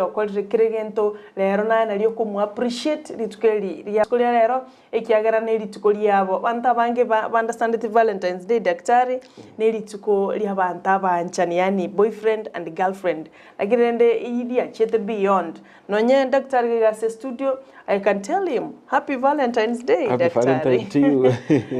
Okorire kera egento rero naye nario okomo appreciate rituko eri ria rituko ria rero ekiagera ne rituko riabo. Abanto abange ba baunderstandeti Valentine's day daktari ne rituko ria abanto abanchani yaani boyfriend and girlfriend. Lakini rende eyio riachiete beyond nonye daktari iga ase estudio I can tell him happy Valentine's day Happy daktari Valentine to you.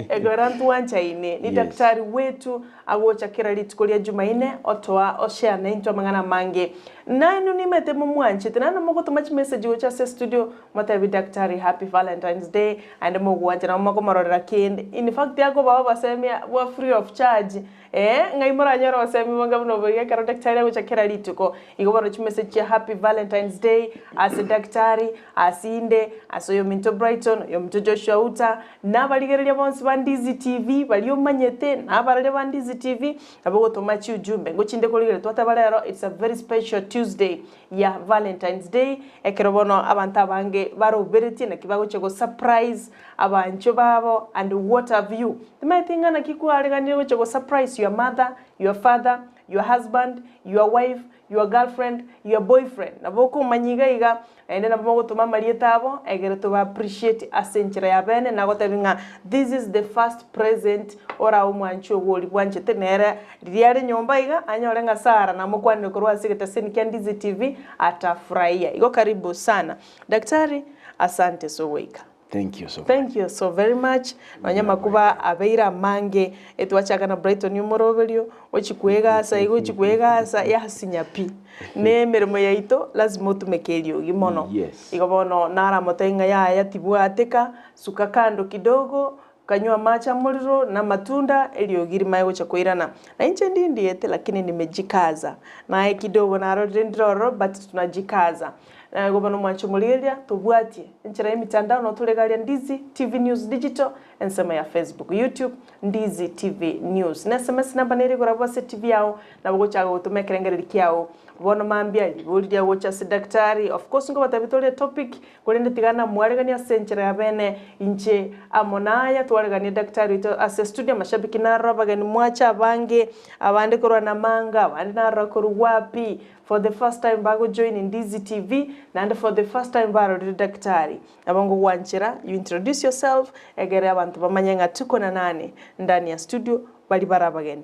Ekero ntwanchaine ni Yes. daktari wetu Agocha kera rituko ria Jumaine otoa oshare naintwe amang'ana amange. Nainwe nimete momwanchete naende mogotoma chimessage gocha ase estudio motebi Daktari happy Valentine's day aende mogwancha nabo mokomororera kende. In fact akobaa obosemia bwa free of charge eh ng'ai moranyore obosemia bonga buna obo iga ekero Daktari agocha kera rituko. Igo bono chimessage chia happy Valentine's day ase Daktari, ase inde, ase oyominto Brighton, oyominto Joshua Uta, Nabarigereria bonsi ba Ndizi TV, baria omanyete, na abararia ba Ndizi TV, nabo ogotoma chiujumbe. Ngochinde korigereria twateba rero it's a very special Tuesday ya Valentine's Day, ekero bono abanto abange baroberetie naki bagochia go surprise abanchwa babo and what have you. Timaeti ng'a naki kwareganire gochia go surprise your mother, your father, your husband, your wife, your girlfriend, your boyfriend, nabo okomanya iga iga, naende nabo mogotoma amarieta abo, egere toba appreciate ase enchera ya bene, nagotebi ng'a this is the first present orae omwanchi ogo oria bwanchete nere riria are nyomba iga, anyore ng'a Sarah namokwanire korwa ase egetaseni kia Ndizi TV, atafurahia. Igo karibu sana. Daktari, asante ase ogoika. Thank you so much. Thank you so very much. Nonya amakuba abeire amange, etwachaka na Brighton omoroberio, ochi kwegasa iga ochi kwegasa yasinya pi. Na emeremo yaito lazima otumeke eriogi mono. Yes. Igo bono naramotebie ng'a yaya tibwateka, suka kando kidogo, kanywe amache amorero na amatunda, eriogi rimaye gocha koirana. Na inche ndindiete lakini nimejikaza. Naye kidogo narorire ndire ororo but tunajikaza. Na igo bono mwanche omorigereria, tobwatie enchera y'emitandao noo tore iga aria Ndizi TV News Digital, ensemo ya Facebook, YouTube, Ndizi TV News. Na SMS namba nere igoro abwo ase TV yao, nabo ogochaka gotoma ekerengererio kiao. Bono mambia, ribori ria gocha ase daktari, of course nkobatebia tore etopic, korende tiga namwareganie ase enchera ya bene, inche amo naya twareganie daktari oito ase studio, amashabiki naroro abageni mwacha abange, abande korwa Namanga, abande naroro korwa wapi, For the first time bago join Ndizi TV naende for the first time barorire daktari. Nabo ngogwanchera you introduce yourself egere abanto bamanye ng'a tuko na nani ndani ya studio bari bare abageni.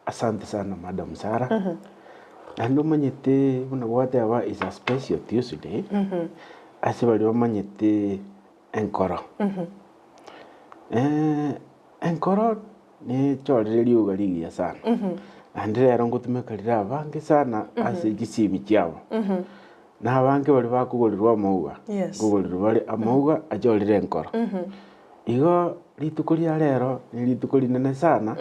Asante sana madam Sarah. Naende omanyete buna gwateba is a special Tuesday ase baria bamanyete enkoro. Enkoro nechorire rioga rigiya sana, naende rero ngotumeka rire abange sana ase chisimi chiabo, na abange baria bakogorirwa amauga, Yes. nkogorirwa bare amauga achorire enkoro. Igo rituko ria rero ne rituko rinene sana,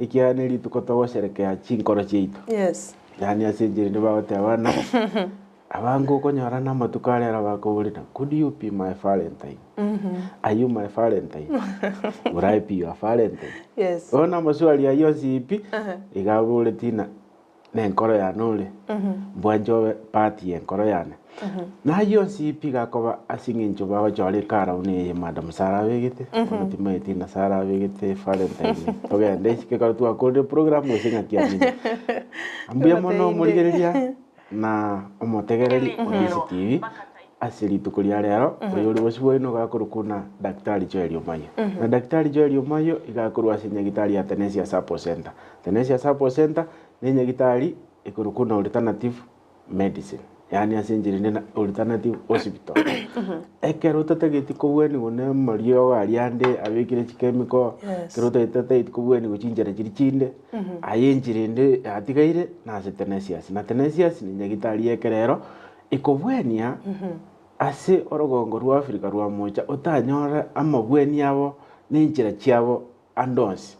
ekiagera ne rituko togosherekea chinkoro chiaito. Yes. Yaani ase enchera ende bagoteba ng'a. Abange okonyora namatuko aria ere bakoborera, could you be my valentine? Are you my valentine? Would I be your valentine? Yes. Bono amaswali ayio onsi pi, iga aboreti ng'a nenkoro yane ore, mbwanche obe part yenkoro yane. Nayio onsi pi gakoba ase eng'encho bagochora ekara buna eye madam Sarah abegete, bono timaeti ng'a Sarah abegete valentine, togende isiko ekero twakorire program gose ng'aki amina. Mbuya mono omorigereria. Na omotegereri o Ndizi TV ase rituko ria rero, oyore bosio bwaino iga akorokwa buna Daktari Joel Omayio. Na Daktari Joel Omayio iga akorwa ase enyagitari ya Tenesia Support Center. Tenesia Support Center ne enyagitari ekorokwa buna Alternative Medicine, yaani ase enchera ende na Alternative Hospital. Ekero otatageti kobweniwa na amariogo aria ande abekire chikemiko, Yes. ekero otatageti kobweniwa chinchera chiria chinde, Aye enchera ende yatigaire nase Tenesiasi, na Tenesiasi nenyagitari y'ekerero ekobwenia ase orogongo rwa Afrika rwa mocha otanyore amabweni abo na enchera chiabo ande onsi.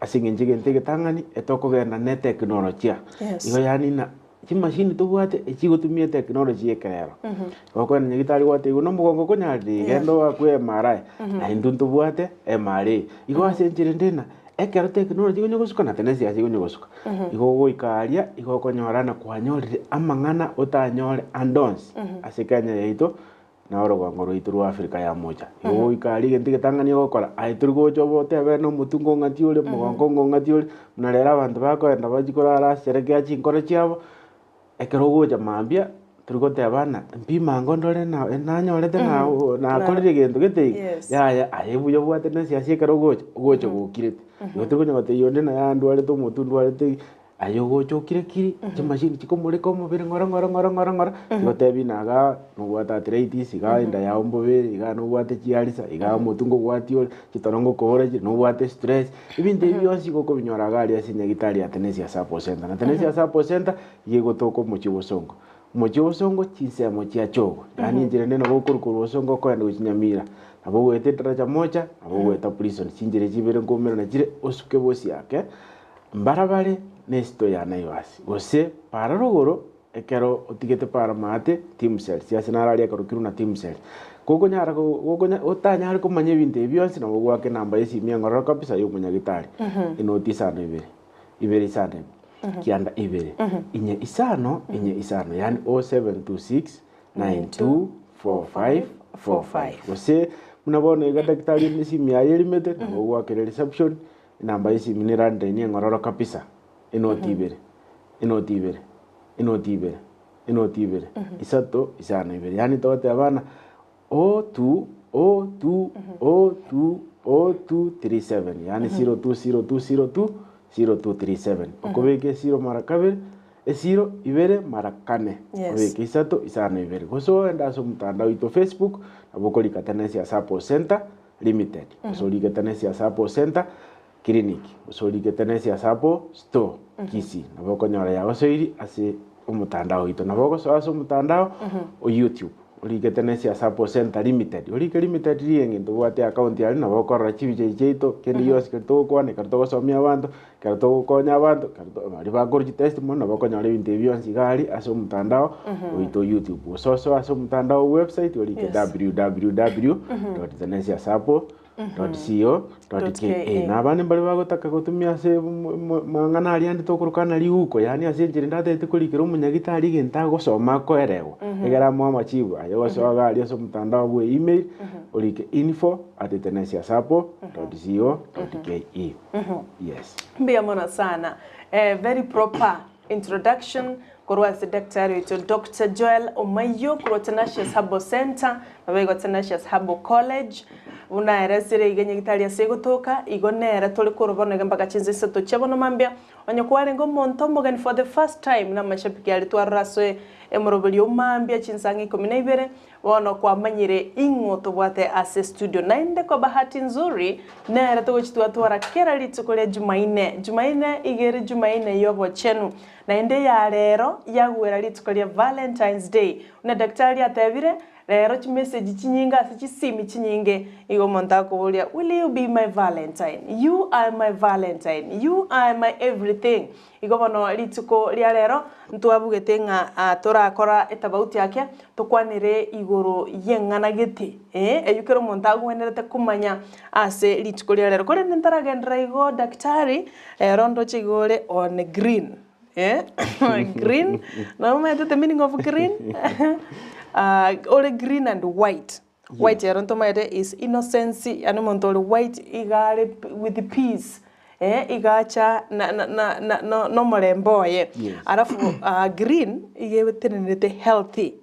Ase eng'encho egento egetang'ani etokogenda ne teknolojia. Yes. Igo yaani ng'a chimashini tobwate echigotumia eteknoloji y'ekerero. Gokoenda nyagitari gwatebiwa na omogongo okonyarire iga genda oakwe MRI, na intwe ntobwate MRA. Igo ase enchera ende ng'a Ekero technology egonya gosuka na tenency egonya gosuka, igo ogoika aria igo okonyora na kwanyorire amang'ana otanyore ande onsi ase Kenya yaito na orogongo rwaito rwa Africa ya mocha. Igo ogoika aria egento egetang'ani ogokora, aye tori gocha obe otebe na omotwe ngong'ati ore, omogongo ngong'ati ore, buna rero abanto bakoenda bachie korara ase sherekea chinkoro chiabo, ekero ogocha mambia. Tori goteba ng'a mpimango ndore na nanyorete na nakorire egento gete iga, Yes. yaya aye buya obwate na esiasi ekero ogocha, ogocha gokirete. Igo tori konya gotebia onde naye andwarete omotwe ndwarete iga, aye ogocha okire kiri, chimashini chikomoreka omobere ng'ora ng'ora ng'ora ng'ora ng'ora, chigotebi ng'a igaa nobwate arthritis, igaa enda yago mbobe ere, igaa nobwate chiarisa, igaa omotwe ngobwatia ore, chitoro ngokobora chire, nobwate stress, ebinto ebi bionsi igo okobinyora iga aria ase nyagetari ya Tenesia Sacco Center. Na Tenesia Sacco Center, iga egotoka omochie o Bosongo. Omochie o Bosongo chinsemo chia Chogo, yaani enchera ende nabo okorwa korwa Bosongo okoenda gochia Nyamira, nabo ogoeta edaraja moja, nabo ogoeta prison, chinchera echi ibere nkoumerana chire osuke bosiake, mbarabare na esito ya Naivas, gose para rogoro ekero otigete para maate Timsels, ase naro aria ekorokirwe na Timsels. Gokonyara go gokonya otanyare komanya ebinto ebi bionsi nabo ogoaka enamba ya esimi engororo kabisa ya omonyagitari, enoti isano ibere, ibere isano ime. Kianda ibere, inye isano, inye isano, yaani 0726 9245 45. Gose buna bono iga daktari ore nesimi yaye erimete, nabo ogoakera reception, enamba y'esimi ne landline eng'ororo kabisa, enoti ibere, enoti ibere, enoti ibere, enoti ibere, isato, isano ibere. Yaani togoteba ng'a 02 02 02 0237 yaani 020202 0237 okobeka esiro mara kabere esiro ibere mara kane Yes. obeke isato isano ibere gose ogende ase omotandao oito Facebook nabo okorika Tenesia Support Center Limited gose orike Tenesia Support Center Clinic gose orike Tenesia Support Store Kisii nabo okonyora yagosoiri ase omotandao oito nabo ogosoa ase omotandao o YouTube. Orike Tenesia Sacco Centre Limited, orike limited riria eng'encho tobwate account aria nabo okorora chibicha echi chiaito, kende gionsi ekero togokwana, ekero togosomia abanto, ekero togokonya abanto, ekero to baria bakorwa chitestimony nabo okonyora ebinto ebi bionsi iga aria ase omotandao oito o YouTube. Gose osoe ase omotandao o website orike Yes. www dot tenesia sacco dot co dot ke. Na abande mbare bagotaka gotumia ase mang'ana aria ande tokorokana riuko, yaani ase enchera ende atagete korikera omonyagitari egento agosoma akoerewa, egere amoe amachibu aye gosoa iga aria ase omotandao bwa email, orike info at tenesiasacco dot co dot ke. Yes. Mbuya mono sana. Very proper introduction korwa ase daktari oito Doctor Joel Omayio korwa Tenacious Herbal Centre naboigo Tenacious Herbal College buna ere asire iga nyagitari ase egotoka igo nere tore korwa bono iga mpaka chinsa isato chia bono mambia onye kwarenge omonto omogeni for the first time na amashabiki aria twarora ase emoroberio mambia chinsa ang'e ikomi na ibere Bono kwamanyire ing'o tobwate ase studio naende kwa bahati nzuri nere togochi twatwara kera rituko ria jumaine. Jumaine iga ere jumaine y'obochenu naende ya rero yagwera rituko ria Valentine's Day. Buna daktari atebire rero chimessage chinyinge ase chisimi chinyinge igo omonto akoboria will you be my valentine? You are my valentine, you are my everything. Igo bono rituko ria rero ntwabugete ng'a torakora etabauti ake, tokwanere igoro y'eng'ana gete, ee, eyio kera omonto agwenerete komanya ase rituko ria rero. Korende ntaragenderera igo daktari, ero ndoche igo ore on green, eh, green, nomanyete the meaning of green? Ore green and white. White ero ntomaete is innocence, yaani omonto ore white iga are with peace, eh, iga acha na na na na no nomorembe oye. Yes. Alafu green iga etenenerete healthy,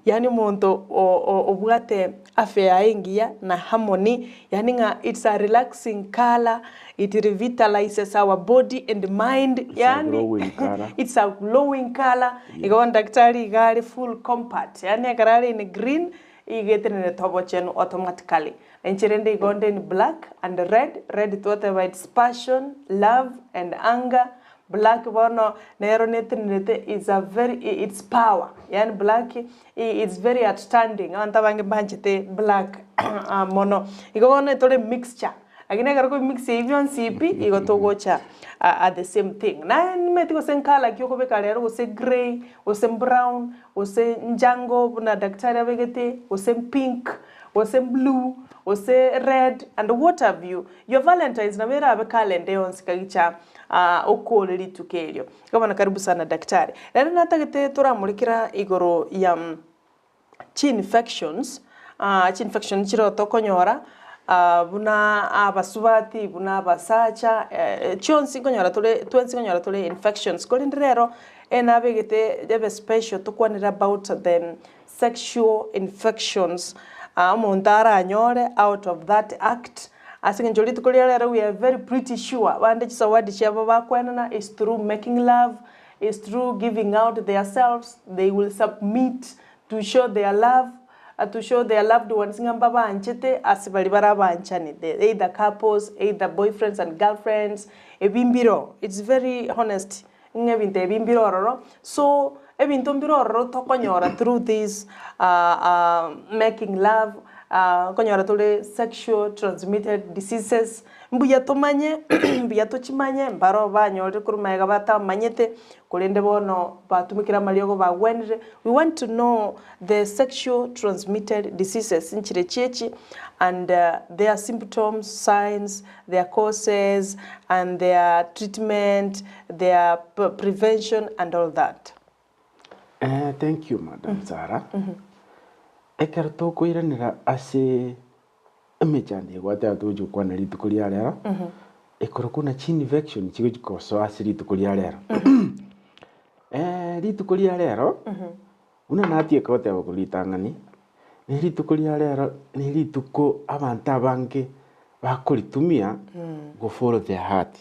yaani omonto o- o- obwate afya yaye engiya na harmony, yaani ng'a it's a relaxing colour, it revitalises our body and mind, It's a yaani glowing colour. it's a glowing colour, igo bono daktari iga are full compat, yaani ekero are in green, Igo etenerete obochenu automatically. Na inche rende igo nde in black and red, red twateba it's passion, love and anger, black bono nero netenerete is a very it's power, yaani black it's very outstanding, abanto abange mbanchete black mono. Igo bono tore mixture. Lakini ekero koi mix ebi bionsi pi, igo togocha at the same thing. Naye nimanyeti gose ncolour ki okobeka rero gose grey, gose brown, gose njango buna daktari abegete, gose pink, gose blue, gose red and what have you. Your valentines nabo erabe colour ende yonsi kagicha okore rituko erio. Igo bono karibu sana daktari. Rero natagete toramorekera igoro ya Chi-infections, chi-infection chire tokonyora buna abasubati, buna abasacha, chionsi nkonyora tore twensi nkonyora tore infections. Korende rero, Enabegete ebe special tokwanere about the sexual infections omonto aranyore out of that act ase eng'encho rituko ria rero we are very pretty sure bande chisawadi chiabo bakwenana is through making love, is through giving out their selves, they will submit to show their love, to show their loved ones ng'a mbabanchete ase baria bare abanchani, the either couples, either boyfriends and girlfriends, ebi mbiro, it's very honest ng'a ebinto ebi mbire ororo, so ebinto mbire ororo tokonyora through this making love, nkonyora tore sexual transmitted diseases, mbuya tomanye, mbuya tochimanye, mbaro banyorire korwa magega batamanyete, korende bono batumekire amariogo bagwenire, we want to know the sexual transmitted diseases nchire chiachi and their symptoms, signs, their causes and their treatment, their prevention and all that. Eh, thank you madam Sarah. Ekero tokoiranera ase emechando egwateba togochi gokwana rituko ria rero, ekorokwa buna chinfection chigochi kosoa ase rituko ria rero. Rituko ria rero, buna natieka goteba korwa ritang'ani, ne rituko ria rero ne rituko abanto abange bakoritumia go follow their heart.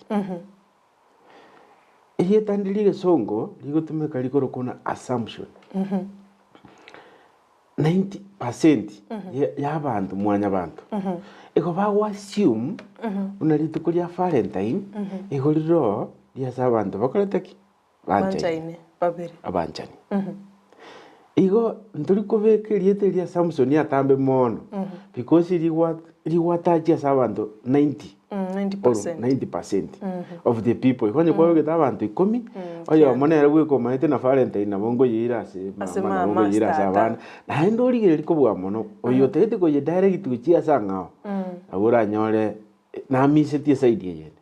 Erieta rinde ri'egesongo rigotumeka rikorokwa buna assumption. 90% y'abanto mwanyabanto igo bago assume buna rituko ria Valentine igo riroo riase abanto bakorete ki? Banchaine babere. Abanchani. Igo ntori kobeka erieta eria Samson atambe mono because rigwa rigwatachia ase abanto 90 or 90%. 90% of the people. Igo onye kwabegete abanto ikomi, oyomo nere bweka omanyete na Valentine nabo nkoyeira ase Ase mama, nabo mama, nkoyeira ase ase tata. abana. Naende origereria kobua mono, oyo otagete koye direct gochia ase ang'ao, nabo oranyore namisetie eside eyende.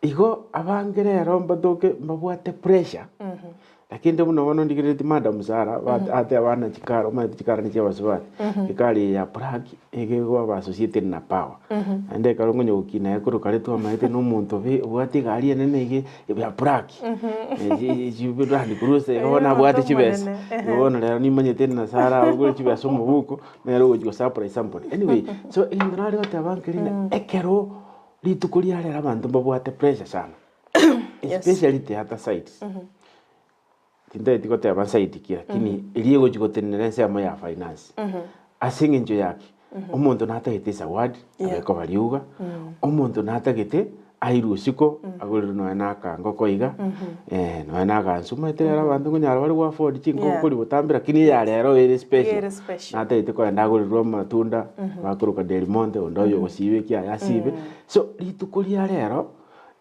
Igo abange rero mbatoke mbabwate pressure, lakini inde buna bono ndigereretie madam Sarah ba- ate abana chikara omanyete chikara ne chia abasubati, ekara eye ya black iga egoba associated na power. Naende ekero nkonya gokina aye korwa kare twamaete na omonto obe obwate egari enene iga ya black, Land Cruiser iga bono abwate chibesa. Igo bono rero nimanyete na Sarah agure chibesa omobuko, nere ogochi go surprise somebody. Anyway, so egento nare goteba nkeri ng'a ekero. Rituko ria rero abanto mbabwate pressure sana, especially theatre sides. Tintageti goteba side ki lakini eria egochi gotenenera ensemo ya finance. Ase eng'encho ya ki? Omonto natagete ezawadi Yeah. abe koba riuga, omonto natagete airwe isiko agorerwe nonya na akangoko iga, nonya na agansu. Omanyete rero abanto nkonyara bare go afford chingoko Yeah. kori botambe lakini eya rero ere special. Ere special. Natagete kogenda agorerwe amatunda, bakoroka Del Monte, onde oyo ogosiba ekiaye asibe. So rituko ria rero,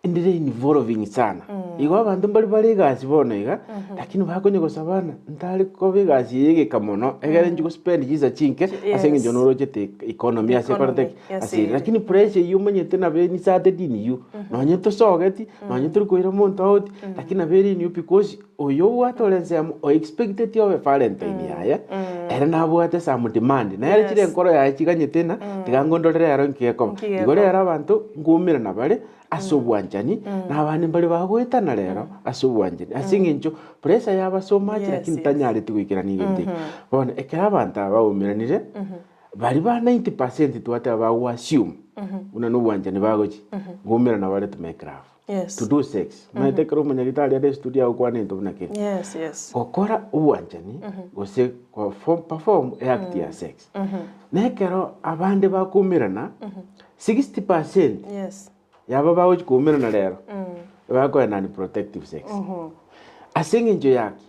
ndire involving sana. Igo abanto mbari bare egasi bono iga, lakini bakonya gosaba ng'a ntari koba egasi eye egeka mono, egere inche go spend chinsa chinke, ase eng'encho Yes. norochete economy ase ekorete Economy, ki? ase Ase ere. ere. Lakini pressure eywo omanyete nabo enisated in you, nonye tosogeti, nonye tori koira omonto out, lakini nabo ere in you because Oyo obwate ore ensemo o expecteti obe Valentine yaye, ere nabwate some demand, nere Yes. chire enkoro yaye chiganyete ng'a tiga ngondorere ero nki gekoba. Nki Igo gekoba. rero abanto nkoumerana bare ase obwanchani, na abande mbare bagoetana rero ase obwanchani ase eng'encho pressure yaba so much Yes, lakini yes. tanyareti goikerania egento ekio. Bono ekero abanto aba baumeranire, baria ba 90% twateba bago assume buna na obwanchani bagochi, nkoumerana bare to make love. Yes. To do sex. Omanyete ekero omonyagitari are estudio agokwana egento buna keria. Yes, yes. Gokora obwanchani gose go perform eact ya sex. Na ekero abande bakoumerana, 60% Yes. yabo bagochi koumerana rero, bakoenda unprotective sex. Ase eng'encho ya ki?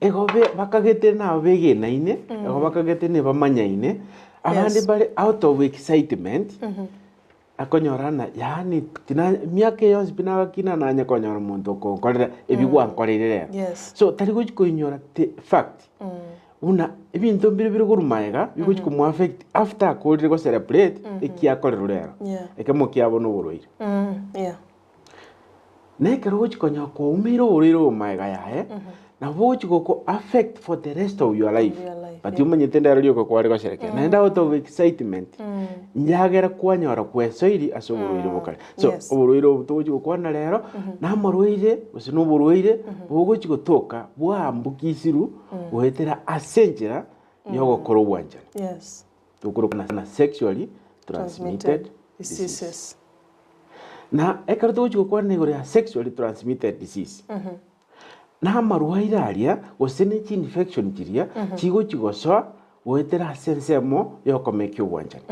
Igo be bakagete nabo begenaine, igo bakagete nebamanyaine, abande Yes. bare out of excitement, Akonyora ng'a yaani tina emiaka eye yonsi pi nagakina nanye konyora omonto okonkorera ebi gwankoreire rero. Yes. So tari gochi koinyora the fact buna ebinto mbire bire korwa magega bigochi komo affect after akorire go celebrate eki akorerwa rero. Yeah. Ekemo kiabo na oborwaire. Yeah. Na ekero ogochi konya kwaumeire oborwaire obo magega yaye, nabo ogochi goko affect for the rest of your life. Your life. But omanyete ndero rioka kware gosherekea. Naende out of excitement, njagera kwanyora kwesoiri ase oborwaire bokare. So, Yes. oborwaire obo togochi gokwana rero, na amarwaire gose na oborwaire bogochi gotoka bwaambukisirwe goetera ase enchera ya ogokora obwanchani. Yes. Tokorokana na sexually transmitted Transmitted disease. diseases. Na ekero togochi gokwana igoro ya sexually transmitted disease, na amarwaire aria gose ne chi-infection chiria chigochi gosoa goetera ase ensemo ya okomekia obwanchani.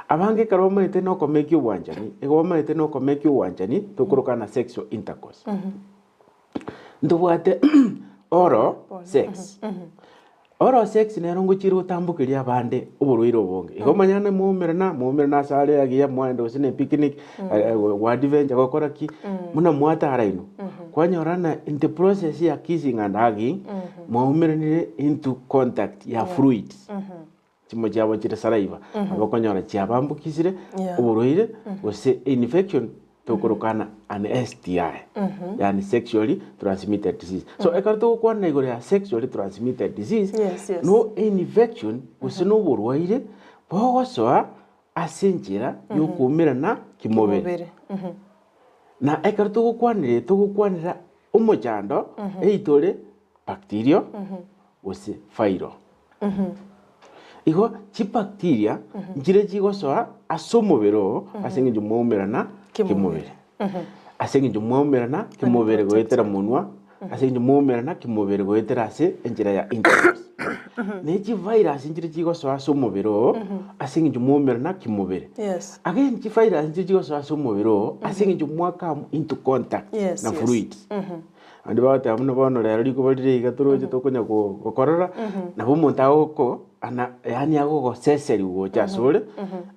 Abange ekero bamaete na okomekia obwanchani, igo bamaete na okomekia obwanchani tokorokana na sexual intercourse. Ntobwate oral sex. Oral sex nero ngochiire gotambokeria abande oborwaire obonge. Igo omanyane mwaumerana, mwaumerana ase are agiya mwaenda gose na epicnic, gwa adventure gokora ki, buna mwatara inwe, kwanyora ng'a in the process ya kissing and hugging, mwaumeranire into contact ya fluids. Chimo chiabo chire saliva, nabo okonyora chiabambukisire Yeah. oborwaire gose infection tokorokana an STI, yaani sexually transmitted disease. So ekero togokwana igoro ya sexually transmitted disease, Yes, yes. no infection gose na oborwaire bogosoa ase enchera yokoumerana kimobere. Kimobere. Na ekero togokwanera togokwanera omochando eitore bacterial gose viral. Igo chibacteria nchire chigosoa ase omobere oo ase eng'encho mwaumerana Kimobere. kimobere. Ase eng'encho mwaumerana kimobere goetera monwa, ase eng'encho mwaumerana kimobere goetera ase enchera ya intercourse. Ne chivirus nchire chigosoa ase omobere oo ase eng'encho mwaumerana kimobere. Yes. Again chivirus nchire chigosoa ase omobere oo ase eng'encho mwa come into contact Yes, na yes. fluids. Naende bagoteba buna bono rero rikuba rire iga toroche tokonya gokorora, nabo omonto agoko ana yaani agogoseserigwa gocha asore,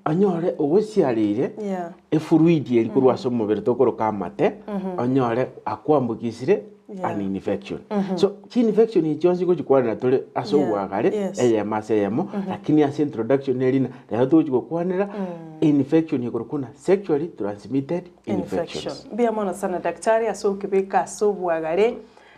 onyore ogosiareire Yeah. efluid eria korwa ase omobere tokoroka amate, onyore akwambukisire Yeah. an infection. So chi-infection echi chionsi ngochikwanera tore ase Yeah. obwagare, Yes. eyemo ase eyemo, lakini ase introduction eri na rero togochi gokwanera infection ekorokwa buna sexually transmitted Infection. infections. Mbuya mono sana daktari ase okebeka ase obwagare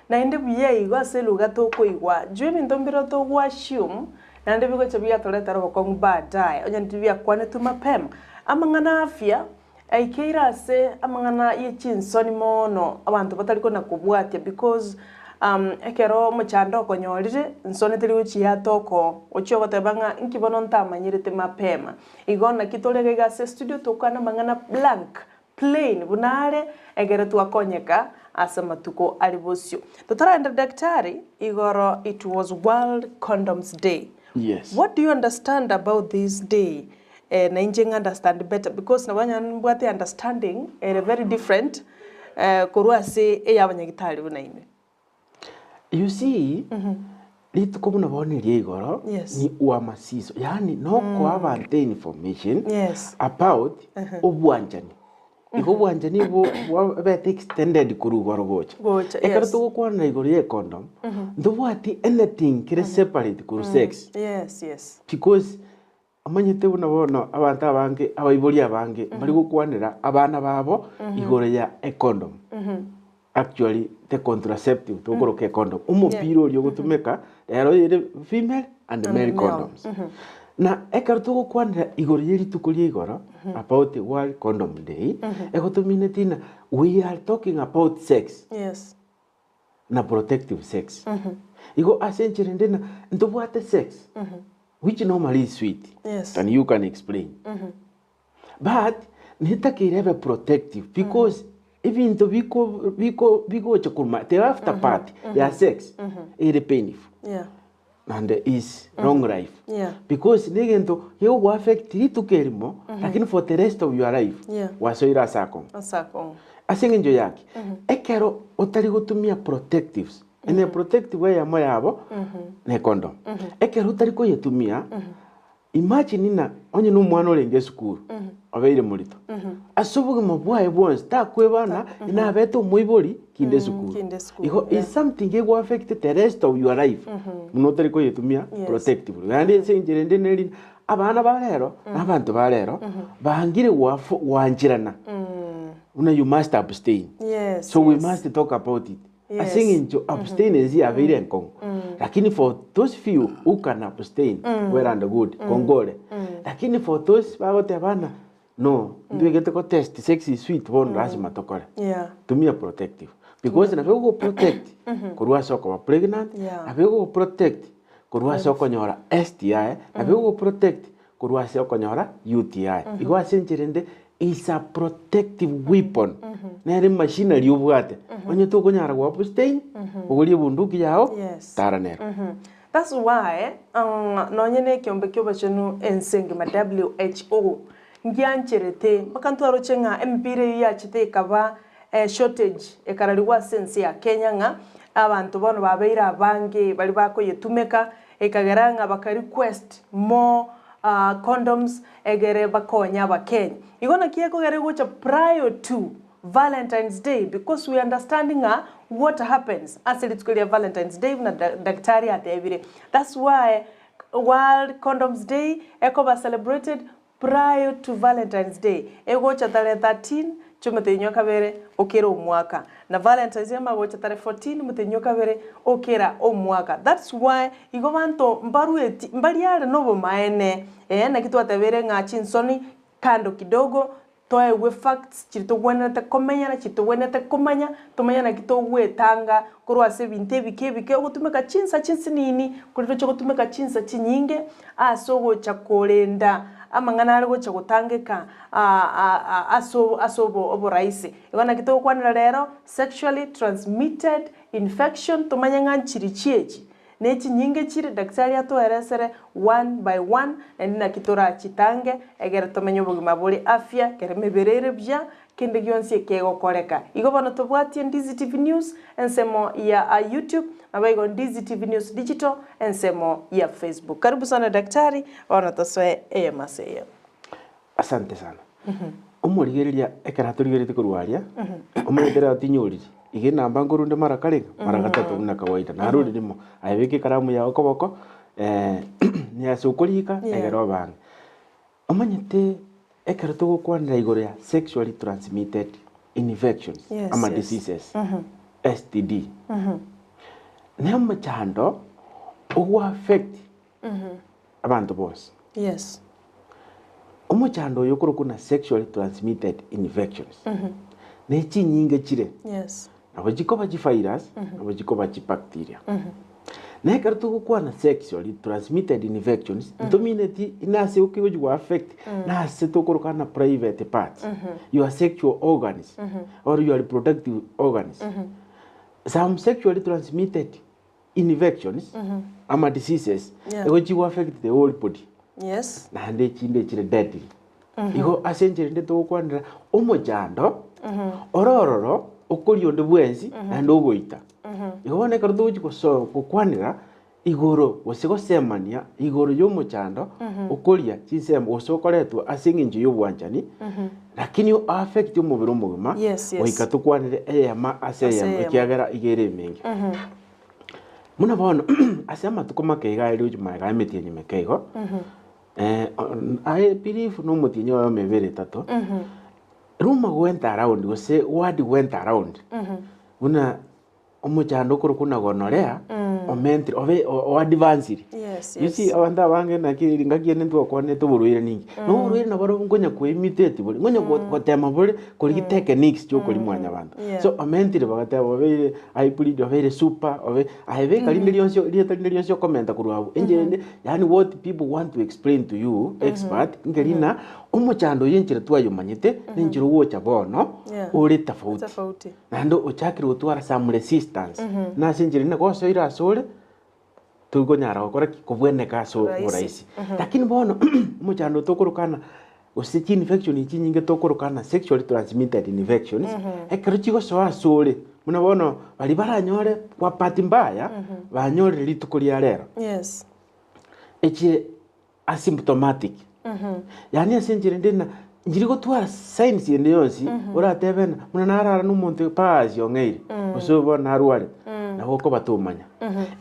naende buya igo ase eluga tokoigwa juu ebinto mbire togwa assume naende bigocha biatoretera obokong'u baadaye onye tibiakwanetwe mapema. Amang'ana afya aikeire ase amang'ana ye chinsoni mono abanto batari kona kobwatia because ekero omochando okonyorire nsoni teri gochia atoka ochia ogoteba ng'a inki bono ntamanyerete mapema. Igo naki tore iga ase estudio tokwana amang'ana blank, plain buna are, egere twakonyeka ase amatuko are bosio. Totaragenda daktari, igoro it was world condoms day. Yes. What do you understand about this day? Eh, na inche ng'a understand better because nabo onye mbwate understanding ere very different eh, korwa ase eya abanyagitari buna inwe. You see, rituko buna bono eria igoro Yes. ni uhamasisho yaani nokoa abanto information Yes. about obwanchani. Igo obwanchani bo bwabete extended korwa igoro gocha. Gocha, Ekero yes. togokwanera igoro ya econdom, ntobwati anything kere separate korwa sex. Yes, yes. Because Omanyete buna bono abanto abange, abaibori abange, mbari gokwanera abana babo igoro ya econdom. Actually, the contraceptive, tokoroka econdom. Omopira oria ogotumeka, rero ere female and male condoms. Na ekero togokwanera igoro ye rituko ria igoro, about the world condom day, egotomineti ng'a we are talking about sex. Yes. na protective sex. Igo ase enchera ende na ntobwate sex which normally is sweet Yes. and you can explain. But netakeire ebe protective because ebinto biko biko bigocha korwa the after part ya sex ere painful Yeah. and is long life. Yeah. Because negento gegogo affect rituko erimo lakini for the rest of your life Yeah. wasoire ase akong'u. Ase akong'u. Ase eng'encho yaki, ekero otari gotumia protectives, ene protective eyemo yabo ne condom. Ekero otari koyetumia, imagine ng'a onye na omwana orenge esukuru, obeire morito, ase obogima bwaye bwonsi takwebana nabete omoibori kinde esukuru. Kinde esukuru, Igo yeah. is something ego affect the rest of your life buna otari koyetumia Yes. protectively. Naende ase enchera ende neri abana ba rero na abanto ba rero bangire goancherana buna you must abstain. Yes, So we yes. must talk about it. Yes. Ase eng'encho abstinence yabeire enkong'u. Lakini for those few who can abstain, well and good, kongore. Lakini for those bagoteba ng'a no, ntwegete go test sex is sweet bono lazima tokore. Yeah. Tumia protective. Because nabo egogo protect korwa ase okoba pregnant, Yeah. nabo egogo protect korwa ase okonyora STI, nabo egogo protect korwa ase okonyora UTI. Igo ase enchera ende is a protective weapon. Nere machinery obwate. Onye tokonyara go abstain, bogoria ebunduki yao, Yes. tara nero. That's why nonye na ekeombe kia obochenu ense engima WHO ngiancherete mpaka ntwaroche ng'a emipira eyio yachete ekaba shortage ekararigwa ase ense ya Kenya ng'a abanto bono babeire abange baria bakoyetumeka ekagera ng'a baka request more condoms egere bakonye abakenya. Igo naki ekogera egocha prior to Valentine's Day because we understand ng'a what happens ase rituko ria Valentine's Day buna daktari atebire. That's why World Condoms Day ekoba celebrated prior to Valentine's Day. Egocha tarehe 13 chiomotenyi o kabere okera omwaka. Na Valentine's Day amagocha tarehe 14 omotenyi o kabere okera omwaka. That's why igo banto mbarueti mbari are nobomaene eh naki twatebire ng'a chinsoni kando kidogo Toegwe facts chiria togwenerete komenya na chiria togwenerete komanya, tomanye naki togwetanga korwa ase ebinto ebike ebike ogotumeka chinsa chinsinini korende oche gotumeka chinsa chinyinge ase ogocha korenda amang'ana are gocha gotangeka ase ase oboraisi. Igo naki togokwanera rero sexually transmitted infection tomanye ng'a nchiri chiechi. Ne chinyinge chire daktari atoeresere one by one, naende naki torachitange egere tomenye obogima bore afya, ekero emebere ere buya, kende gionsi ekegokoreka. Igo bono tobwatie Ndizi TV News ensemo ya YouTube, naboigo Ndizi TV News Digital ensemo ya Facebook. Karibu sana daktari, bono tosoe eyemo ase eyemo. Asante sana. Omorigereria ekero atorigeretie korwa aria, omanyete rero tinyoriri, iga enamba nkorunde mara karenge? Mara gatato buna kawaida, narure rimo, aye beka ekaramu yago koboko, ase okorika Yeah. egere obange. Omanyete ekero togokwanera igoro ya sexually transmitted infections, Yes, ama yes. diseases, STD, na omochando ogo affect abanto bonsi. Yes. Omochando oyo okorokwa na sexually transmitted infections ne chinyinge chire Yes. nabo chikoba chivirus nabo chikoba chibacteria. Na ekero togokwana sexually transmitted infections ntomineti nase okegochi go affect nase tokoroka na private parts your sexual organs or your reproductive organs. Some sexually transmitted infections ama diseases Yeah. igo chigo affect the whole body Yes. naende echinde chire deadly igo ase enchera ende togokwanera omochando ore ororo okoria onde bwensi naende ogoita igo bono ekero togochi goso gokwanera igoro gose gosemania igoro ya omochando okoria chinsemo gose okoretwa ase eng'encho ya obwanchani lakini o affect omobere omogima Yes, yes. goika tokwanere eyemo ase Ase eyemo eyemo. ekiagera iga ere emenge. Buna bono ase amatuko make iga aye roche magega emetienyi meke igo, aye believe na omotienyi oyomo ebere etato, rumour went around gose word went around buna omochando okorokwa buna gonorrhea omentire obe o advanced. Yes, You see yes. abanto abange naki engaki ende ntwakwanete oborwaire ninki, na oborwaire nabarobwo nkonya koimitate bore, nkonya gotema bore korigia techniques chiokori mwanyabanto. Yeah. So omentire bagateba obeire hybrid, obeire super, obe aye beka rinde rionsi rieta rinde rionsi okomenta korwa abwo, enchera ende yaani what people want to explain to you expert, nkeri ng'a omochando oyo enchera twayomanyete, na enchera ogocha bono, Yeah. ore tofauti. Tofauti. Naende ochakire gotwara some resistance, na ase enchera ende gosoire asore, Torikonyara gokora ki? Kobweneka ase Rahisi. oboraisi. Lakini bono omochando tokorokana gose chiinfection echi chinyinge tokorokana sexually transmitted infections, ekero chigosoa asore, buna bono baria baranyore kwa bahati mbaya, banyorire rituko ria rero, Yes. echire asymptomatic. Yaani ase enchera ende ng'a nchiri gotwara signs ende yonsi oratebe ng'a buna narara na omonto paasi ong'eire gose bono narwarete, nabo okoba tomanya.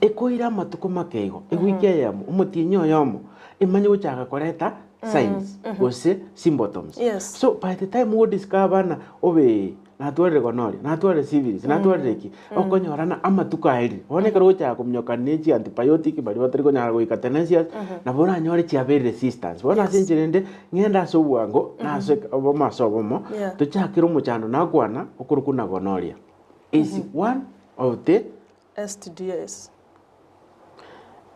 Ekoira amatuko make igo, ewiki eyemo, omotienyi oyomo, emanye gochaka koreta signs gose symptoms. Yes. So by the time o discover ng'a obe. natwarire gonorrhea, natwarire syphilis, natwarire eki, okonyora ng'a amatuko aerire. Bono ekero ogochaka kominyoka ne chiantibiotic baria batari konyara goika tenacious, nabo oranyore chiabeire resistance. Bono ase enchera ende, ng'ende ase obwango, na ase obomo ase obomo, tochakere omochando nakwana, okorokwa na gonorrhea is one of the STDs.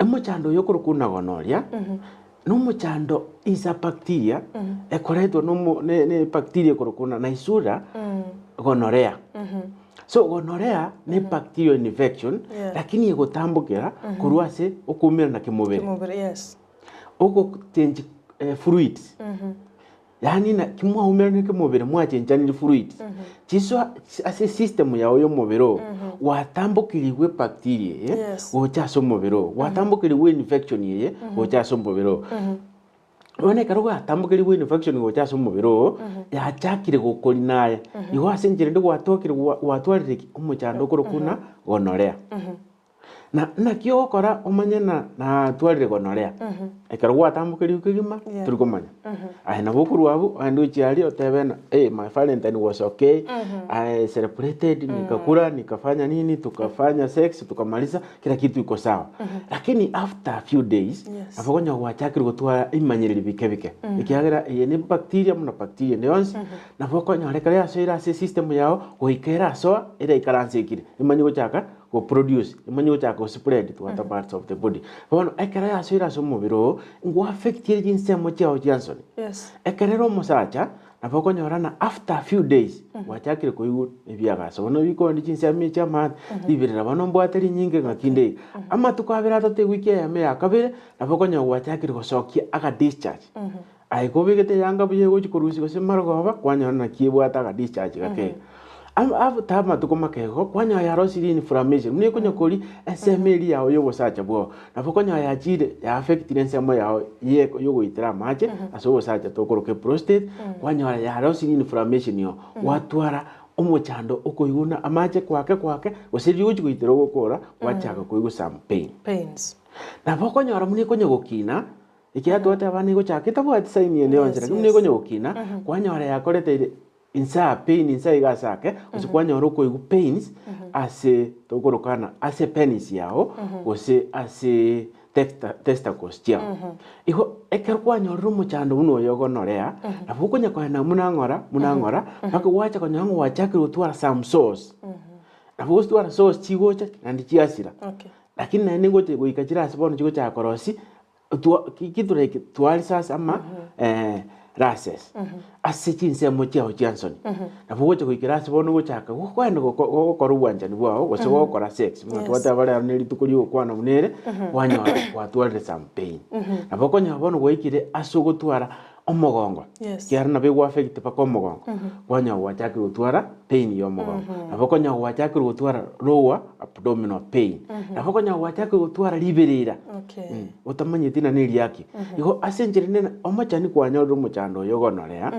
Omochando oyo okorokwa na gonorrhea, na omochando is a bacteria, ekoretwa na omo ne ne bacteria ekorokwa na Neisseria gonorrhea. So gonorrhea ne bacterial infection, lakini egotambokera korwa ase okoumerana kemobere. Kemobere, yes. Ogochange fluids. Yaani naki mwaumeranire kemobere mwachenchanire fluids, chisoa ase esystem yao ya omobere oo, gwatambokirigwe ebacteria eye Yes. gocha ase omobere oo, gwatambokirigwe infection eye gocha ase omobere oo. Bono ekero gwatambokirigwe infection gocha ase omobere oo, yachakire gokorina aye, igo ase enchera ende gwatokire gwa gwatwarire ki? Omochando okorokwa buna gonorrhea. Na naki ogokora omanye na natwarire gonorea? Ekero gwatambokerigwe kegima, Yeah. tori komanya. Aye nabo okorwa abwo, ogende gochia aria otebe ng'a eh my valentine was okay, I celebrated, nikakula, nikafanya nini, tukafanya sex, tukamaliza, kila kitu iko sawa. Lakini after a few days, Yes. nabo okonya gwachakire gotwara ebimanyereri bike bike, ekiagera eye ne bacteria buna bacteria ende yonsi, nabo okonyora ekero yasoire ase esystem yago, goika erasoa, eraikaranse ekire, emanye gochaka go produce, emanye gochaka go spread to other parts of the body. Bono ekero yasoire ase omobere oo, ngo affect ere chinsemo chiao chia nsoni. Yes. Ekero ere omosacha, nabo okonyora ng'a after a few days, gwachakire koigwa ebiagaso. Bono bikondi chinsemo echi amaate, riberera bono mbwate rinyinge ng'aki inde iga. Amatuko abere atato ewiki eyemo ya kabere, nabo okonyora gwachakire gosokia aga discharge. Aye kobegete eyanga buya egochi korusia gose marogoba, kwanyora naki ebwate aga discharge gake iga. Am- after amatuko make igo, kwanyora yarosirie inflammation, buna ekonya koria ensemo eria yao ya obosacha bwao. Nabo okonyora yachire ya affectire ensemo yao ye yogoitera amache, ase obosacha tokoroka eprostate, kwanyora yarosirie inflammation oo, gwatwara omochando okoigwa buna amache kwake kwake, gose riria ogochi goitera ogokora, gwachaka koigwa some pain. Pains. Nabo okonyora buna ekonya gokina, Ekiagera twateba nigo gochaka etabwati sign ende yonsi, Yes, lakini yes. nigo gokina, kwanyora yakoreteire inse aa pain inse aiga ase ake, gose kwanyora okoigwa pains ase tokorokana ase penis yago, gose ase testa testicles chiago. Igo ekero kwanyorire omochando buna oyo ogonorea, nabo okonya kogenda buna ng'ora buna ng'ora, mpaka gwacha konyora ng'a gwachakire gotwara some sores. Nabo gotwara sores chigocha naende chiasira. Okay. Lakini naende ngocha goika chire ase bono chigochaka korosia Twa ki kiture eke twarisa ase ama rases ase chinsemo chiao chia nsoni. Nabo ogocha goikera ase bono ogochaka gokoenda goko gokora obwanchani bwao gose gokora sex buna Yes. twateba rero ne rituko ria ogokwana buna ere, kwanyora gwatwarire some pain. Nabo okonyora bono gwaikire ase ogotwara omogongo, Yes. ekiagera nabo egoa affect mpaka omogongo, kwanyora gwachakire gotwara pain ya omogongo. Nabo okonyora gwachakire gotwara lower abdominal pain. Nabo okonyora gwachakire gotwara riberera, Okay. otamanyeti na neriaki. Igo ase enchera ende na omochani kwanyorire omochando oyo ogonorea,